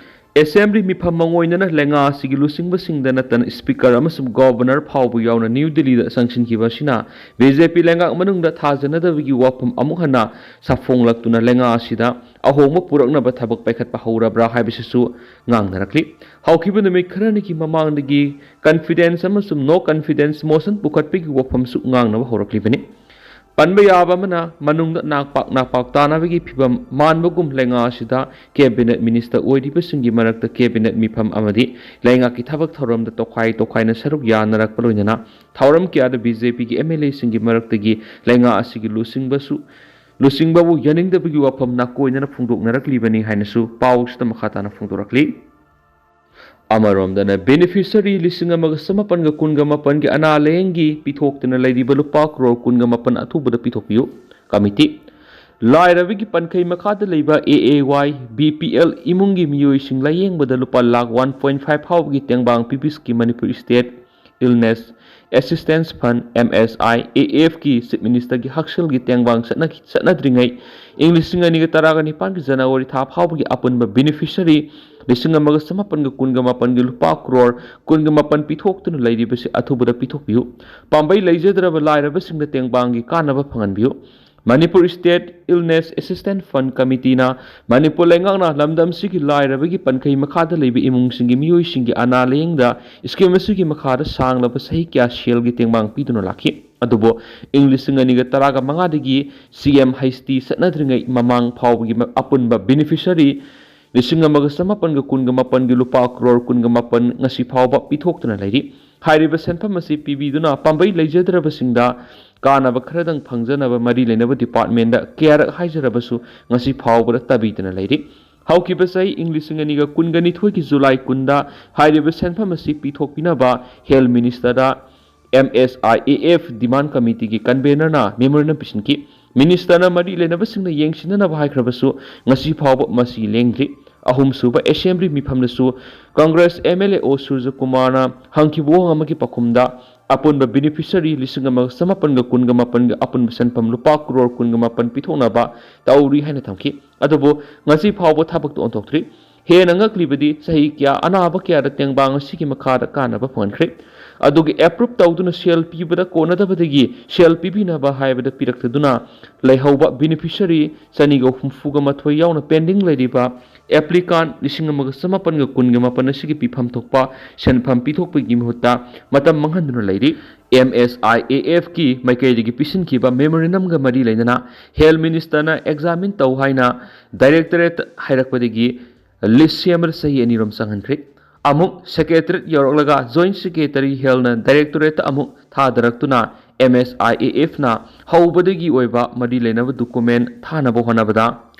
ꯑꯦꯁꯦꯝꯕ꯭ꯂꯤ ꯃꯤꯐꯝ ꯃꯉꯣꯏꯅꯅ ꯂꯩꯉꯥꯛ ꯑꯁꯤꯒꯤ ꯂꯨꯆꯤꯡꯕꯁꯤꯡꯗ ꯅꯠꯇꯅ ꯁ꯭ꯄꯤꯀꯔ ꯑꯃꯁꯨꯡ ꯒꯣꯚꯔꯅꯔ ꯐꯥꯎꯕ ꯌꯥꯎꯅ ꯅ꯭ꯌꯨ ꯗꯤꯜꯂꯤꯗ ꯆꯪꯁꯤꯟꯈꯤꯕ ꯑꯁꯤꯅ ꯕꯤ ꯖꯦ ꯄꯤ ꯂꯩꯉꯥꯛ ꯃꯅꯨꯡꯗ ꯊꯥꯖꯅꯗꯕꯒꯤ ꯋꯥꯐꯝ ꯑꯃꯨꯛ ꯍꯟꯅ ꯁꯥꯐꯣꯡꯂꯛꯇꯨꯅ ꯂꯩꯉꯥꯛ ꯑꯁꯤꯗ ꯑꯍꯣꯡꯕ ꯄꯨꯔꯛꯅꯕ ꯊꯕꯛ ꯄꯥꯏꯈꯠꯄ ꯍꯧꯔꯕ꯭ꯔꯥ ꯍꯥꯏꯕꯁꯤꯁꯨ ꯉꯥꯡꯅꯔꯛꯂꯤ꯫ ꯍꯧꯈꯤꯕ ꯅꯨꯃꯤꯠ ꯈꯔꯅꯤꯒꯤ ꯃꯃꯥꯡꯗꯒꯤ ꯀꯟꯐꯤꯗꯦꯟꯁ ꯑꯃꯁꯨꯡ ꯅꯣ ꯀꯟꯐꯤꯗꯦꯟꯁ ꯃꯣꯁꯟ ꯄꯨꯈꯠꯄꯒꯤ ꯋꯥꯐꯝꯁꯨ ꯉꯥꯡꯅꯕ ꯍꯧꯔꯛꯂꯤꯕꯅꯤ꯫ ꯄꯟꯕ ꯌꯥꯕ ꯑꯃꯅ, ꯃꯅꯨꯡꯗ ꯅꯥꯛꯄꯥꯛ ꯅꯥꯛꯄꯥꯛ ꯇꯥꯅꯕꯒꯤ ꯐꯤꯚꯝ ꯃꯥꯟꯕꯒꯨꯝ ꯂꯩꯉꯥꯛ ꯑꯁꯤꯗ ꯀꯦꯕꯤꯅꯦꯠ ꯃꯤꯅꯤꯁꯇꯔ ꯑꯣꯏꯔꯤꯕꯁꯤꯡꯒꯤ ꯃꯔꯛꯇ ꯀꯦꯕꯤꯅꯦꯠ ꯃꯤꯐꯝ ꯑꯃꯗꯤ ꯂꯩꯉꯥꯛꯀꯤ ꯊꯕꯛ ꯊꯧꯔꯝꯗ ꯇꯣꯈꯥꯏ ꯇꯣꯈꯥꯏꯅ ꯁꯔꯨꯛ ꯌꯥꯅꯔꯛꯄ ꯂꯣꯏꯅꯅ ꯊꯧꯔꯝ ꯀꯌꯥꯗ ꯕꯤ ꯖꯦ ꯄꯤꯒꯤ ꯑꯦꯝ ꯑꯦꯜ ꯑꯦꯁꯤꯡꯒꯤ ꯃꯔꯛꯇꯒꯤ ꯂꯩꯉꯥꯛ ꯑꯁꯤꯒꯤ ꯂꯨꯆꯤꯡꯕꯁꯨ, ꯂꯨꯆꯤꯡꯕꯕꯨ ꯌꯥꯅꯤꯡꯗꯕꯒꯤ ꯋꯥꯐꯝ ꯅꯥꯀꯣꯏꯅꯅ ꯐꯣꯡꯗꯣꯛꯅꯔꯛꯂꯤꯕꯅꯤ ꯍꯥꯏꯅꯁꯨ ꯄꯥꯎꯁꯤꯗ ꯃꯈꯥ ꯇꯥꯅ ꯐꯣꯡꯗꯣꯔꯛꯂꯤ꯫ ꯑꯃꯔꯣꯝꯗꯅ, ꯕꯦꯅꯤꯐꯤꯁꯔꯤ ꯂꯤꯁꯤꯡ ꯑꯃꯒ ꯆꯃꯥꯄꯟꯒ ꯀꯨꯟꯒ ꯃꯥꯄꯟꯒꯤ ꯑꯅꯥ ꯂꯥꯌꯦꯡꯒꯤ ꯄꯤꯊꯣꯛꯇꯨꯅ ꯂꯩꯔꯤꯕ ꯂꯨꯄꯥ ꯀ꯭ꯔꯣꯔ ꯀꯨꯟꯒ ꯃꯥꯄꯟ ꯑꯊꯨꯕꯗ ꯄꯤꯊꯣꯛꯄꯤꯌꯨ꯫ ꯀꯃꯤꯇꯤ꯫ ꯂꯥꯏꯔꯕꯒꯤ ꯄꯟꯈꯩ ꯃꯈꯥꯗ ꯂꯩꯕ ꯑꯦ A Y, B P L ꯏꯃꯨꯡꯒꯤ ꯃꯤꯑꯣꯏꯁꯤꯡ ꯂꯥꯌꯦꯡꯕꯗ ꯂꯨꯄꯥ ꯂꯥꯈ ꯋꯥꯟ ꯄꯣꯏꯟ ꯐꯥꯏꯚ ꯐꯥꯎꯕꯒꯤ ꯇꯦꯡꯕꯥꯡ ꯄꯤꯕꯤꯁ ꯀꯤ Manipur state illness assistance fund, M S I A ꯑꯦꯐꯀꯤ ꯆꯤꯐ ꯃꯤꯅꯤꯁꯇꯔꯒꯤ ꯍꯛꯁꯦꯜꯒꯤ ꯇꯦꯡꯕꯥꯡ ꯆꯠꯅꯈꯤ-, ꯆꯠꯅꯗ꯭ꯔꯤꯉꯩ ꯏꯪ ꯂꯤꯁꯤꯡ ꯑꯅꯤꯒ ꯇꯔꯥꯒ ꯅꯤꯄꯥꯟꯒꯤ ꯖꯅꯋꯥꯔꯤ ꯊꯥ ꯐꯥꯎꯕꯒꯤ ꯑꯄꯨꯟꯕ ꯕꯦꯅꯤꯐꯤꯁꯔꯤ ꯂꯤꯁꯤꯡ ꯑꯃꯒ ꯆꯃꯥꯄꯟꯒ ꯀꯨꯟꯒ ꯃꯥꯄꯟꯒꯤ ꯂꯨꯄꯥ ꯀ꯭ꯔꯣꯔ ꯀꯨꯟꯒ ꯃꯥꯄꯟ ꯄꯤꯊꯣꯛꯇꯨꯅ ꯂꯩꯔꯤꯕꯁꯤ ꯑꯊꯨꯕꯗ ꯄꯤꯊꯣꯛꯄꯤꯌꯨ꯫ ꯄꯥꯝꯕꯩ ꯂꯩꯖꯗ꯭ꯔꯕ ꯂꯥꯏꯔꯕꯁꯤꯡꯗ ꯇꯦꯡꯕꯥꯡꯒꯤ ꯀꯥꯟꯅꯕ ꯐꯪꯍꯟꯕꯤꯌꯨ꯫ ꯃꯅꯤꯄꯨꯔ ꯁ꯭ꯇꯦꯠ ꯏꯜꯅꯦꯁ ꯑꯦꯁꯤꯁꯇꯦꯟꯁ ꯐꯟꯗ ꯀꯃꯤꯇꯤꯅ ꯃꯅꯤꯄꯨꯔ ꯂꯩꯉꯥꯛꯅ ꯂꯝꯗꯝꯁꯤꯒꯤ ꯂꯥꯏꯔꯕꯒꯤ ꯄꯟꯈꯩ ꯃꯈꯥꯗ ꯂꯩꯕ ꯏꯃꯨꯡꯁꯤꯡꯒꯤ ꯃꯤꯑꯣꯏꯁꯤꯡꯒꯤ ꯑꯅꯥ ꯂꯥꯌꯦꯡꯗ ꯁ꯭ꯀꯤꯝ ꯑꯁꯤꯒꯤ ꯃꯈꯥꯗ ꯁꯥꯡꯂꯕ ꯆꯍꯤ ꯀꯌꯥ ꯁꯦꯜꯒꯤ ꯇꯦꯡꯕꯥꯡ ꯄꯤꯗꯨꯅ ꯂꯥꯛꯈꯤ꯫ ꯑꯗꯨꯕꯨ ꯏꯪ ꯂꯤꯁꯤꯡ ꯑꯅꯤꯒ ꯇꯔꯥꯒ ꯃꯉꯥꯗꯒꯤ ꯁꯤ ꯑꯦꯝ ꯍꯩꯁ ꯇꯤ ꯆꯠꯅꯗ꯭ꯔꯤꯉꯩ ꯃꯃꯥꯡ ꯐꯥꯎꯕꯒꯤ ꯑꯄꯨꯟꯕ ꯕꯦꯅꯤꯐꯤꯁꯔꯤ ꯂꯤꯁꯤꯡ ꯑꯃꯒ ꯆꯃꯥꯄꯟꯒ ꯀꯨꯟꯒ ꯃꯥꯄꯟꯒꯤ ꯂꯨꯄꯥ ꯀ꯭ꯔꯣꯔ ꯀꯨꯟꯒ ꯃꯥꯄꯟ ꯉꯁꯤ ꯐꯥꯎꯕ ꯄꯤꯊꯣꯛꯇꯨꯅ ꯂꯩꯔꯤ꯫ ꯍꯥꯏꯔꯤꯕ ꯁꯦꯟꯐꯝ ꯑꯁꯤ ꯄꯤꯕꯤꯗꯨꯅ ꯄꯥꯝꯕꯩ ꯂꯩꯖꯗ꯭ꯔꯕꯁꯤꯡꯗ ꯀꯥꯟꯅꯕ ꯈꯔꯗꯪ ꯐꯪꯖꯅꯕ ꯃꯔꯤ ꯂꯩꯅꯕ ꯗꯤꯄꯥꯔꯠꯃꯦꯟꯗ ꯀꯌꯥꯔꯛ ꯍꯥꯏꯖꯔꯕꯁꯨ ꯉꯁꯤ ꯐꯥꯎꯕꯗ ꯇꯥꯕꯤꯗꯅ ꯂꯩꯔꯤ꯫ ꯍꯧꯈꯤꯕ ꯆꯍꯤ ꯏꯪ ꯂꯤꯁꯤꯡ ꯑꯅꯤꯒ ꯀꯨꯟꯒ ꯅꯤꯊꯣꯏꯒꯤ ꯖꯨꯂꯥꯏ ꯀꯨꯟꯗ ꯍꯥꯏꯔꯤꯕ ꯁꯦꯟꯐꯝ ꯑꯁꯤ ꯄꯤꯊꯣꯛꯄꯤꯅꯕ ꯍꯦꯜꯊ ꯃꯤꯅꯤꯁꯇꯔꯗ M S I A F demand ꯀꯃꯤꯇꯤꯒꯤ ꯀꯟꯚꯦꯅꯔꯅ ꯃꯦꯃꯣꯔꯦꯟꯗꯝ ꯄꯤꯁꯤꯟꯈꯤ꯫ ꯃꯤꯅꯤꯁꯇꯔꯅ ꯃꯔꯤ ꯂꯩꯅꯕꯁꯤꯡꯅ ꯌꯦꯡꯁꯤꯟꯅꯅꯕ ꯍꯥꯏꯈ꯭ꯔꯕꯁꯨ ꯉꯁꯤ ꯐꯥꯎꯕ ꯃꯁꯤ ꯂꯦꯡꯗ꯭ꯔꯤ꯫ ꯑꯍꯨꯝꯁꯨꯕ ꯑꯦꯁꯦꯝꯕ꯭ꯂꯤ ꯃꯤꯐꯝꯗꯁꯨ Congress M L A O ꯁꯨꯔꯖꯀꯨꯃꯥꯔꯅ ꯍꯪꯈꯤꯕ ꯋꯥꯍꯪ ꯑꯃꯒꯤ ꯄꯥꯎꯈꯨꯝꯗ ꯑꯄꯨꯟꯕ ꯕꯦꯅꯤꯐꯤꯁꯔꯤ ꯂꯤꯁꯤꯡ ꯑꯃꯒ ꯆꯃꯥꯄꯟꯒ ꯀꯨꯟꯒ ꯃꯥꯄꯟꯒꯤ ꯑꯄꯨꯟꯕ ꯁꯦꯟꯐꯝ ꯂꯨꯄꯥ ꯀ꯭ꯔꯣꯔ ꯀꯨꯟꯒ ꯃꯥꯄꯟ ꯄꯤꯊꯣꯛꯅꯕ ꯇꯧꯔꯤ ꯍꯥꯏꯅ ꯊꯝꯈꯤ꯫ ꯑꯗꯨꯕꯨ ꯉꯁꯤ ꯐꯥꯎꯕ ꯊꯕꯛꯇ ꯑꯣꯟꯊꯣꯛꯇ꯭ꯔꯤ꯫ ꯍꯦꯟꯅ ꯉꯛꯂꯤꯕꯗꯤ ꯆꯍꯤ ꯀꯌꯥ ꯑꯅꯥꯕ ꯀꯌꯥꯗ ꯇꯦꯡꯕꯥꯡ ꯑꯁꯤꯒꯤ ꯃꯈꯥꯗ ꯀꯥꯟꯅꯕ ꯐꯪꯍꯟꯈ꯭ꯔꯦ꯫ ꯑꯗꯨꯒ ꯑꯦꯄ꯭ꯔꯨꯞ ꯇꯧꯗꯨꯅ ꯁꯦꯜ ꯄꯤꯕꯗ ꯀꯣꯟꯅꯗꯕꯗꯒꯤ ꯁꯦꯜ ꯄꯤꯕꯤꯅꯕ ꯍꯥꯏꯕꯗ ꯄꯤꯔꯛꯇꯗꯨꯅ ꯂꯩꯍꯧꯕ ꯕꯦꯅꯤꯐꯤꯁꯔꯤ ꯆꯅꯤꯒ ꯍꯨꯝꯐꯨꯒ ꯃꯥꯊꯣꯏ ꯌꯥꯎꯅ ꯄꯦꯟꯗꯤꯡ ꯂꯩꯔꯤꯕ ꯑꯦꯄ꯭ꯂꯤꯀꯥꯟ ꯂꯤꯁꯤꯡ ꯑꯃꯒ ꯆꯃꯥꯄꯟꯒ ꯀꯨꯟꯒ ꯃꯥꯄꯟ ꯑꯁꯤꯒꯤ ꯄꯤꯐꯝ ꯊꯣꯛꯄ ꯁꯦꯟꯐꯝ ꯄꯤꯊꯣꯛꯄꯒꯤ ꯃꯍꯨꯠꯇ ꯃꯇꯝ ꯃꯥꯡꯍꯟꯗꯨꯅ ꯂꯩꯔꯤ꯫ ꯑꯦꯝ ꯑꯦꯁ ꯑꯥꯏ ꯑꯦ ꯑꯦꯐꯀꯤ ꯃꯥꯏꯀꯩꯗꯒꯤ ꯄꯤꯁꯤꯟꯈꯤꯕ ꯃꯦꯃꯣꯔꯦꯟꯗꯝꯒ ꯃꯔꯤ ꯂꯩꯅꯅ ꯍꯦꯜꯊ ꯃꯤꯅꯤꯁꯇꯔꯅ ꯑꯦꯛꯖꯥꯃꯤꯟ ꯇꯧ ꯍꯥꯏꯅ ꯗꯥꯏꯔꯦꯛꯇꯣꯔꯦꯠ ꯍꯥꯏꯔꯛꯄꯗꯒꯤ ꯂꯤꯁ ꯁꯦꯝꯕꯗ ꯆꯍꯤ ꯑꯅꯤꯔꯣꯝ ꯆꯪꯍꯟꯈ꯭ꯔꯦ꯫ ꯑꯃꯨꯛ ꯁꯦꯀ꯭ꯔꯦꯇꯔꯦꯠ ꯌꯧꯔꯛꯂꯒ ꯖꯣꯏꯟꯠ ꯁꯦꯀ꯭ꯔꯦꯇꯔꯤ ꯍꯦꯜꯊꯅ ꯗꯥꯏꯔꯦꯛꯇꯣꯔꯦꯠꯇ ꯑꯃꯨꯛ ꯊꯥꯗꯔꯛꯇꯨꯅ ꯑꯦꯝ ꯑꯦꯁ ꯑꯥꯏ ꯑꯦ ꯑꯦꯐꯅ ꯍꯧꯕꯗꯒꯤ ꯑꯣꯏꯕ ꯃꯔꯤ ꯂꯩꯅꯕ ꯗꯣꯀꯨꯃꯦꯟ ꯊꯥꯅꯕ ꯍꯣꯠꯅꯕꯗ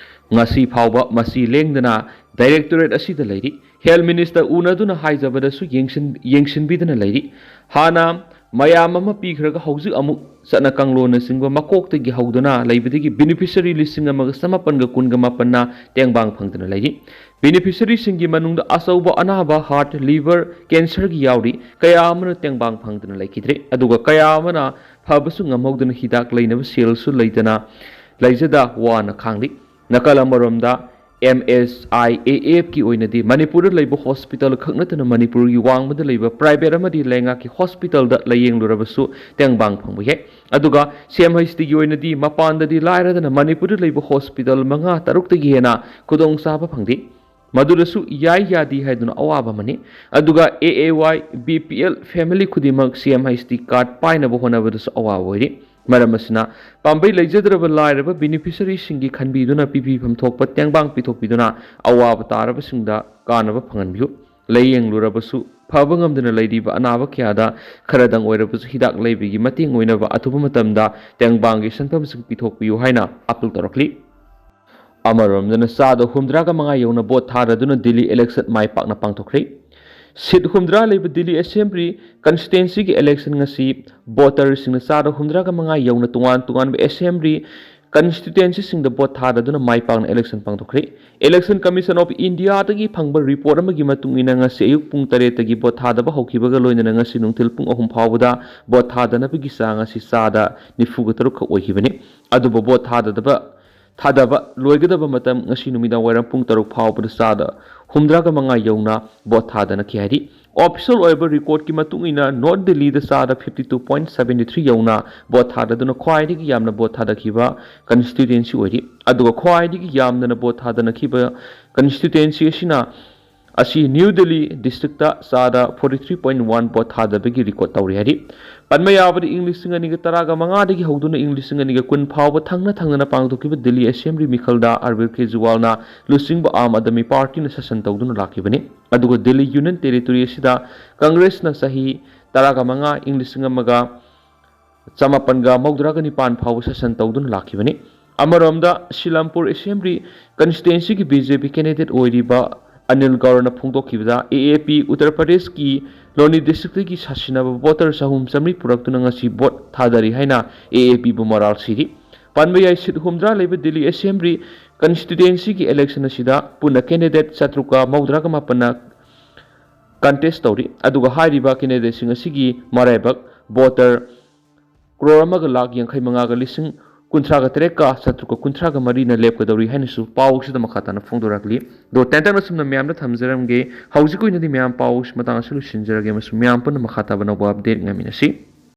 ꯉꯁꯤ ꯐꯥꯎꯕ ꯃꯁꯤ ꯂꯦꯡꯗꯅ ꯗꯥꯏꯔꯦꯛꯇꯣꯔꯦꯠ ꯑꯁꯤꯗ ꯂꯩꯔꯤ꯫ ꯍꯦꯜꯊ ꯃꯤꯅꯤꯁꯇꯔ ꯎꯅꯗꯨꯅ ꯍꯥꯏꯖꯕꯗꯁꯨ ꯌꯦꯡꯁꯤꯟ-, ꯌꯦꯡꯁꯤꯟꯕꯤꯗꯅ ꯂꯩꯔꯤ꯫ ꯍꯥꯟꯅ ꯃꯌꯥꯝ ꯑꯃ ꯄꯤꯈ꯭ꯔꯒ ꯍꯧꯖꯤꯛ ꯑꯃꯨꯛ ꯆꯠꯅ ꯀꯥꯡꯂꯣꯟꯅꯆꯤꯡꯕ ꯃꯀꯣꯛꯇꯒꯤ ꯍꯧꯗꯨꯅ ꯂꯩꯕꯗꯒꯤ ꯕꯦꯅꯤꯐꯤꯁꯔꯤ ꯂꯤꯁꯤꯡ ꯑꯃꯒ ꯆꯃꯥꯄꯟꯒ ꯀꯨꯟꯒ ꯃꯥꯄꯟꯅ ꯇꯦꯡꯕꯥꯡ ꯐꯪꯗꯨꯅ ꯂꯩꯔꯤ꯫ ꯕꯦꯅꯤꯐꯤꯁꯔꯤꯁꯤꯡꯒꯤ ꯃꯅꯨꯡꯗ ꯑꯆꯧꯕ ꯑꯅꯥꯕ ꯍꯥꯔꯠ, ꯂꯤꯚꯔ ꯀꯦꯟꯁꯔꯒꯤ ꯌꯥꯎꯔꯤ꯫ ꯀꯌꯥ ꯑꯃꯅ ꯇꯦꯡꯕꯥꯡ ꯐꯪꯗꯨꯅ ꯂꯩꯈꯤꯗ꯭ꯔꯦ꯫ ꯑꯗꯨꯒ ꯀꯌꯥ ꯑꯃꯅ ꯐꯕꯁꯨ ꯉꯝꯍꯧꯗꯅ ꯍꯤꯗꯥꯛ ꯂꯩꯅꯕ ꯁꯦꯜꯁꯨ ꯂꯩꯇꯅ ꯂꯩꯖꯗ ꯋꯥꯅ ꯈꯥꯡꯂꯤ꯫ ꯅꯥꯀꯜ ꯑꯃꯔꯣꯝꯗ ꯑꯦꯝ ꯑꯦꯁ ꯑꯥꯏ ꯑꯦ ꯑꯦꯐꯀꯤ ꯑꯣꯏꯅꯗꯤ ꯃꯅꯤꯄꯨꯔꯗ ꯂꯩꯕ ꯍꯣꯁꯄꯤꯇꯥꯜ ꯈꯛ ꯅꯠꯇꯅ ꯃꯅꯤꯄꯨꯔꯒꯤ ꯋꯥꯡꯃꯗ ꯂꯩꯕ ꯄ꯭ꯔꯥꯏꯚꯦꯠ ꯑꯃꯗꯤ ꯂꯩꯉꯥꯛꯀꯤ ꯍꯣꯁꯄꯤꯇꯥꯜꯗ ꯂꯥꯌꯦꯡꯂꯨꯔꯕꯁꯨ ꯇꯦꯡꯕꯥꯡ ꯐꯪꯕ ꯌꯥꯏ꯫ ꯑꯗꯨꯒ ꯁꯤ ꯑꯦꯝ ꯑꯩꯆ ꯇꯤꯒꯤ ꯑꯣꯏꯅꯗꯤ ꯃꯄꯥꯟꯗꯗꯤ ꯂꯥꯏꯔꯗꯅ ꯃꯅꯤꯄꯨꯔꯗ ꯂꯩꯕ ꯍꯣꯁꯄꯤꯇꯥꯜ ꯃꯉꯥ ꯇꯔꯨꯛꯇꯒꯤ ꯍꯦꯟꯅ ꯈꯨꯗꯣꯡꯆꯥꯕ ꯐꯪꯗꯦ꯫ ꯃꯗꯨꯗꯁꯨ ꯌꯥꯏ ꯌꯥꯗꯦ ꯍꯥꯏꯗꯨꯅ ꯑꯋꯥꯕ ꯑꯃꯅꯤ꯫ ꯑꯗꯨꯒ A A Y B P L family ꯈꯨꯗꯤꯡꯃꯛ C M H T card ꯄꯥꯏꯅꯕ ꯍꯣꯠꯅꯕꯗꯁꯨ ꯑꯋꯥꯕ ꯑꯣꯏꯔꯤ꯫ ꯃꯔꯝ ꯑꯁꯤꯅ ꯄꯥꯝꯕꯩ ꯂꯩꯖꯗ꯭ꯔꯕ ꯂꯥꯏꯔꯕ ꯕꯦꯅꯤꯐꯤꯁꯔꯤꯁꯤꯡꯒꯤ ꯈꯟꯕꯤꯗꯨꯅ ꯄꯤꯕꯤꯐꯝ ꯊꯣꯛꯄ ꯇꯦꯡꯕꯥꯡ ꯄꯤꯊꯣꯛꯄꯤꯗꯨꯅ ꯑꯋꯥꯕ ꯇꯥꯔꯕꯁꯤꯡꯗ ꯀꯥꯟꯅꯕ ꯐꯪꯍꯟꯕꯤꯌꯨ꯫ ꯂꯥꯌꯦꯡꯂꯨꯔꯕꯁꯨ ꯐꯕ ꯉꯝꯗꯅ ꯂꯩꯔꯤꯕ ꯑꯅꯥꯕ ꯀꯌꯥꯗ ꯈꯔꯗꯪ ꯑꯣꯏꯔꯕꯁꯨ ꯍꯤꯗꯥꯛ ꯂꯩꯕꯒꯤ ꯃꯇꯦꯡ ꯑꯣꯏꯅꯕ ꯑꯊꯨꯕ ꯃꯇꯝꯗ ꯇꯦꯡꯕꯥꯡꯒꯤ ꯁꯦꯟꯐꯝꯁꯤꯡ ꯄꯤꯊꯣꯛꯄꯤꯌꯨ ꯍꯥꯏꯅ ꯑꯥꯄꯤꯜ ꯇꯧꯔꯛꯂꯤ꯫ ꯑꯃꯔꯣꯝꯗꯅ ꯆꯥꯗ ꯍꯨꯝꯗ꯭ꯔꯥꯒ ꯃꯉꯥ ꯌꯧꯅ ꯚꯣꯠ ꯊꯥꯗꯗꯨꯅ ꯗꯤꯜꯂꯤ ꯏꯂꯦꯛꯁꯟ ꯃꯥꯏ ꯄꯥꯛꯅ ꯄꯥꯡꯊꯣꯛꯈ꯭ꯔꯦ꯫ ꯁꯤꯠ ꯍꯨꯝꯗ꯭ꯔꯥ ꯂꯩꯕ ꯗꯤꯜꯂꯤ ꯑꯦꯁꯦꯝꯕ꯭ꯂꯤ ꯀꯟꯁꯇꯤꯇ꯭ꯋꯦꯟꯁꯤꯒꯤ ꯏꯂꯦꯛꯁꯟ ꯉꯁꯤ ꯚꯣꯇꯔꯁꯤꯡꯅ ꯆꯥꯗ ꯍꯨꯝꯗ꯭ꯔꯥꯒ ꯃꯉꯥ ꯌꯧꯅ ꯇꯣꯉꯥꯟ ꯇꯣꯉꯥꯟꯕ ꯑꯦꯁꯦꯝꯕ꯭ꯂꯤ ꯀꯟꯁꯇꯤꯇ꯭ꯋꯦꯟꯁꯤꯁꯤꯡꯗ ꯚꯣꯠ ꯊꯥꯗꯗꯨꯅ ꯃꯥꯏ ꯄꯥꯛꯅ ꯏꯂꯦꯛꯁꯟ ꯄꯥꯡꯊꯣꯛꯈ꯭ꯔꯦ꯫ Election Commission of Indiaꯗꯒꯤ ꯐꯪꯕ ꯔꯤꯄꯣꯔꯠ ꯑꯃꯒꯤ ꯃꯇꯨꯡ ꯏꯟꯅ ꯉꯁꯤ ꯑꯌꯨꯛ ꯄꯨꯡ ꯇꯔꯦꯠꯇꯒꯤ ꯚꯣꯠ ꯊꯥꯗꯕ ꯍꯧꯈꯤꯕꯒ ꯂꯣꯏꯅꯅ ꯉꯁꯤ ꯅꯨꯡꯊꯤꯜ ꯄꯨꯡ ꯑꯍꯨꯝ ꯐꯥꯎꯕꯗ ꯚꯣꯠ ꯊꯥꯗꯅꯕꯒꯤ ꯆꯥꯡ ꯑꯁꯤ ꯆꯥꯗ ꯅꯤꯐꯨꯒ ꯇꯔꯨꯛ ꯈꯛ ꯑꯣꯏꯈꯤꯕꯅꯤ꯫ ꯑꯗꯨꯕꯨ ꯚꯣꯠ ꯊꯥꯗꯗꯕ ꯊꯥꯗꯕ ꯂꯣꯏꯒꯗꯕ ꯃꯇꯝ ꯉꯁꯤ ꯅꯨꯃꯤꯗꯥꯡ ꯋꯥꯏꯔꯝ ꯄꯨꯡ ꯇꯔꯨꯛ ꯐꯥꯎꯕꯗ ꯆꯥꯗ ꯍꯨꯝꯗ꯭ꯔꯥꯒ ꯃꯉꯥ ꯌꯧꯅ ꯚꯣꯠ ꯊꯥꯗꯅꯈꯤ ꯍꯥꯏꯔꯤ꯫ ꯑꯣꯐꯤꯁꯤꯌꯦꯜ ꯑꯣꯏꯕ ꯔꯤꯀꯣꯔꯠꯀꯤ ꯃꯇꯨꯡ ꯏꯟꯅ ꯅꯣꯔꯠ ꯗꯤꯜꯂꯤꯗ ꯆꯥꯗ fifty two point seventy three ꯌꯧꯅ ꯚꯣꯠ ꯊꯥꯗꯗꯨꯅ ꯈ꯭ꯋꯥꯏꯗꯒꯤ ꯌꯥꯝꯅ ꯚꯣꯠ ꯊꯥꯗꯈꯤꯕ ꯀꯟꯁꯇꯤꯇ꯭ꯋꯦꯟꯁꯤ ꯑꯣꯏꯔꯤ꯫ ꯑꯗꯨꯒ ꯈ꯭ꯋꯥꯏꯗꯒꯤ ꯌꯥꯝꯗꯅ ꯚꯣꯠ ꯊꯥꯗꯅꯈꯤꯕ ꯀꯟꯁꯇꯤꯇ꯭ꯋꯦꯟꯁꯤ ꯑꯁꯤꯅ ꯑꯁꯤ ꯅ꯭ꯌꯨ ꯗꯤꯜꯂꯤ ꯗꯤꯁꯇ꯭ꯔꯤꯛꯇ ꯆꯥꯗ forty three point one vote ꯊꯥꯗꯕꯒꯤ ꯔꯤꯀꯣꯔꯠ ꯇꯧꯔꯤ ꯍꯥꯏꯔꯤ꯫ ꯄꯟꯕ ꯌꯥꯕꯗꯤ ꯏꯪ ꯂꯤꯁꯤꯡ ꯑꯅꯤꯒ ꯇꯔꯥꯒ ꯃꯉꯥꯗꯒꯤ ꯍꯧꯗꯨꯅ ꯏꯪ ꯂꯤꯁꯤꯡ ꯑꯅꯤꯒ ꯀꯨꯟ ꯐꯥꯎꯕ ꯊꯪꯅ ꯊꯪꯅꯅ ꯄꯥꯡꯊꯣꯛꯈꯤꯕ ꯗꯤꯜꯂꯤ ꯑꯦꯁꯦꯝꯕ꯭ꯂꯤ ꯃꯤꯈꯜꯗ ꯑꯔꯕꯤꯟꯗ ꯀꯦꯖ꯭ꯔꯤꯋꯥꯜꯅ ꯂꯨꯆꯤꯡꯕ ꯑꯥꯝ ꯑꯥꯗꯃꯤ ꯄꯥꯔꯇꯤꯅ ꯁꯥꯁꯟ ꯇꯧꯗꯨꯅ ꯂꯥꯛꯈꯤꯕꯅꯤ꯫ ꯑꯗꯨꯒ ꯗꯤꯜꯂꯤ ꯌꯨꯅꯤꯌꯟ ꯇꯦꯔꯤꯇꯣꯔꯤ ꯑꯁꯤꯗ ꯀꯪꯒ꯭ꯔꯦꯁꯅ ꯆꯍꯤ ꯇꯔꯥꯒ ꯃꯉꯥ, ꯏꯪ ꯂꯤꯁꯤꯡ ꯑꯃꯒ ꯆꯃꯥꯄꯟꯒ ꯃꯧꯗ꯭ꯔꯥꯒ ꯅꯤꯄꯥꯟ ꯐꯥꯎꯕ ꯁꯥꯁꯟ ꯇꯧꯗꯨꯅ ꯂꯥꯛꯈꯤꯕꯅꯤ꯫ ꯑꯃꯔꯣꯝꯗ ꯁꯤꯂꯝꯄꯨꯔ ꯑꯦꯁꯦꯝꯕ꯭ꯂꯤ ꯀꯟꯁꯇꯤꯇ꯭ꯋꯦꯟꯁꯤꯒꯤ ꯕꯤ ꯖꯦ ꯄꯤ ꯀꯦꯟꯗꯤꯗꯦꯠ ꯑꯣꯏꯔꯤꯕ ꯑꯅꯤꯜ ꯒꯧꯔꯅ ꯐꯣꯡꯗꯣꯛꯈꯤꯕꯗ ꯑꯦ ꯑꯦ ꯄꯤ ꯎꯠꯇꯔ ꯄ꯭ꯔꯗꯦꯁꯀꯤ ꯂꯣꯅꯤ ꯗꯤꯁꯇ꯭ꯔꯤꯛꯇꯒꯤ ꯁꯥꯁꯤꯟꯅꯕ ꯚꯣꯇꯔ ꯆꯍꯨꯝ ꯆꯥꯃꯔꯤ ꯄꯨꯔꯛꯇꯨꯅ ꯉꯁꯤ ꯚꯣꯠ ꯊꯥꯗꯔꯤ ꯍꯥꯏꯅ ꯑꯦ ꯑꯦ ꯄꯤꯕꯨ ꯃꯔꯥꯜ ꯁꯤꯔꯤ꯫ ꯄꯟꯕ ꯌꯥꯏ, ꯁꯤꯠ ꯍꯨꯝꯗ꯭ꯔꯥ ꯂꯩꯕ ꯗꯤꯜꯂꯤ ꯑꯦꯁꯦꯝꯕ꯭ꯂꯤ ꯀꯟꯁꯇꯤꯇ꯭ꯋꯦꯟꯁꯤꯒꯤ ꯏꯂꯦꯛꯁꯟ ꯑꯁꯤꯗ ꯄꯨꯟꯅ ꯀꯦꯟꯗꯤꯗꯦꯠ ꯆꯥꯇ꯭ꯔꯨꯛꯀ ꯃꯧꯗ꯭ꯔꯥꯒ ꯃꯥꯄꯟꯅ ꯀꯟꯇꯦꯁ ꯇꯧꯔꯤ꯫ ꯑꯗꯨꯒ ꯍꯥꯏꯔꯤꯕ ꯀꯦꯟꯗꯤꯗꯦꯠꯁꯤꯡ ꯑꯁꯤꯒꯤ ꯃꯔꯥꯏꯕꯛ ꯚꯣꯇꯔ ꯀ꯭ꯔꯣꯔ ꯑꯃꯒ ꯂꯥꯈ ꯌꯥꯡꯈꯩ ꯃꯉꯥꯒ ꯂꯤꯁꯤꯡ ꯀꯨꯟꯊ꯭ꯔꯥꯒ ꯇꯔꯦꯠꯀ ꯆꯥꯇ꯭ꯔꯨꯛꯀ ꯀꯨꯟꯊ꯭ꯔꯥꯒ ꯃꯔꯤꯅ ꯂꯦꯞꯀꯗꯧꯔꯤ ꯍꯥꯏꯅꯁꯨ ꯄꯥꯎꯁꯤꯗ ꯃꯈꯥ ꯇꯥꯅ ꯐꯣꯡꯗꯣꯔꯛꯂꯤ꯫ ꯑꯗꯣ ꯇꯦꯟꯇꯛꯅ ꯁꯨꯝꯅ ꯃꯌꯥꯝꯗ ꯊꯝꯖꯔꯝꯒꯦ꯫ ꯍꯧꯖꯤꯛꯀꯤ ꯑꯣꯏꯅꯗꯤ ꯃꯌꯥꯝ ꯄꯥꯎꯁꯤ ꯃꯇꯥꯡ ꯑꯁꯤ ꯂꯣꯏꯁꯤꯟꯖꯔꯒꯦ ꯑꯃꯁꯨꯡ ꯃꯌꯥꯝ ꯄꯨꯟꯅ ꯃꯈꯥ ꯇꯥꯕ ꯑꯅꯧꯕ ꯑꯞꯗꯦꯠ ꯉꯥꯏꯃꯤꯟꯅꯁꯤ꯫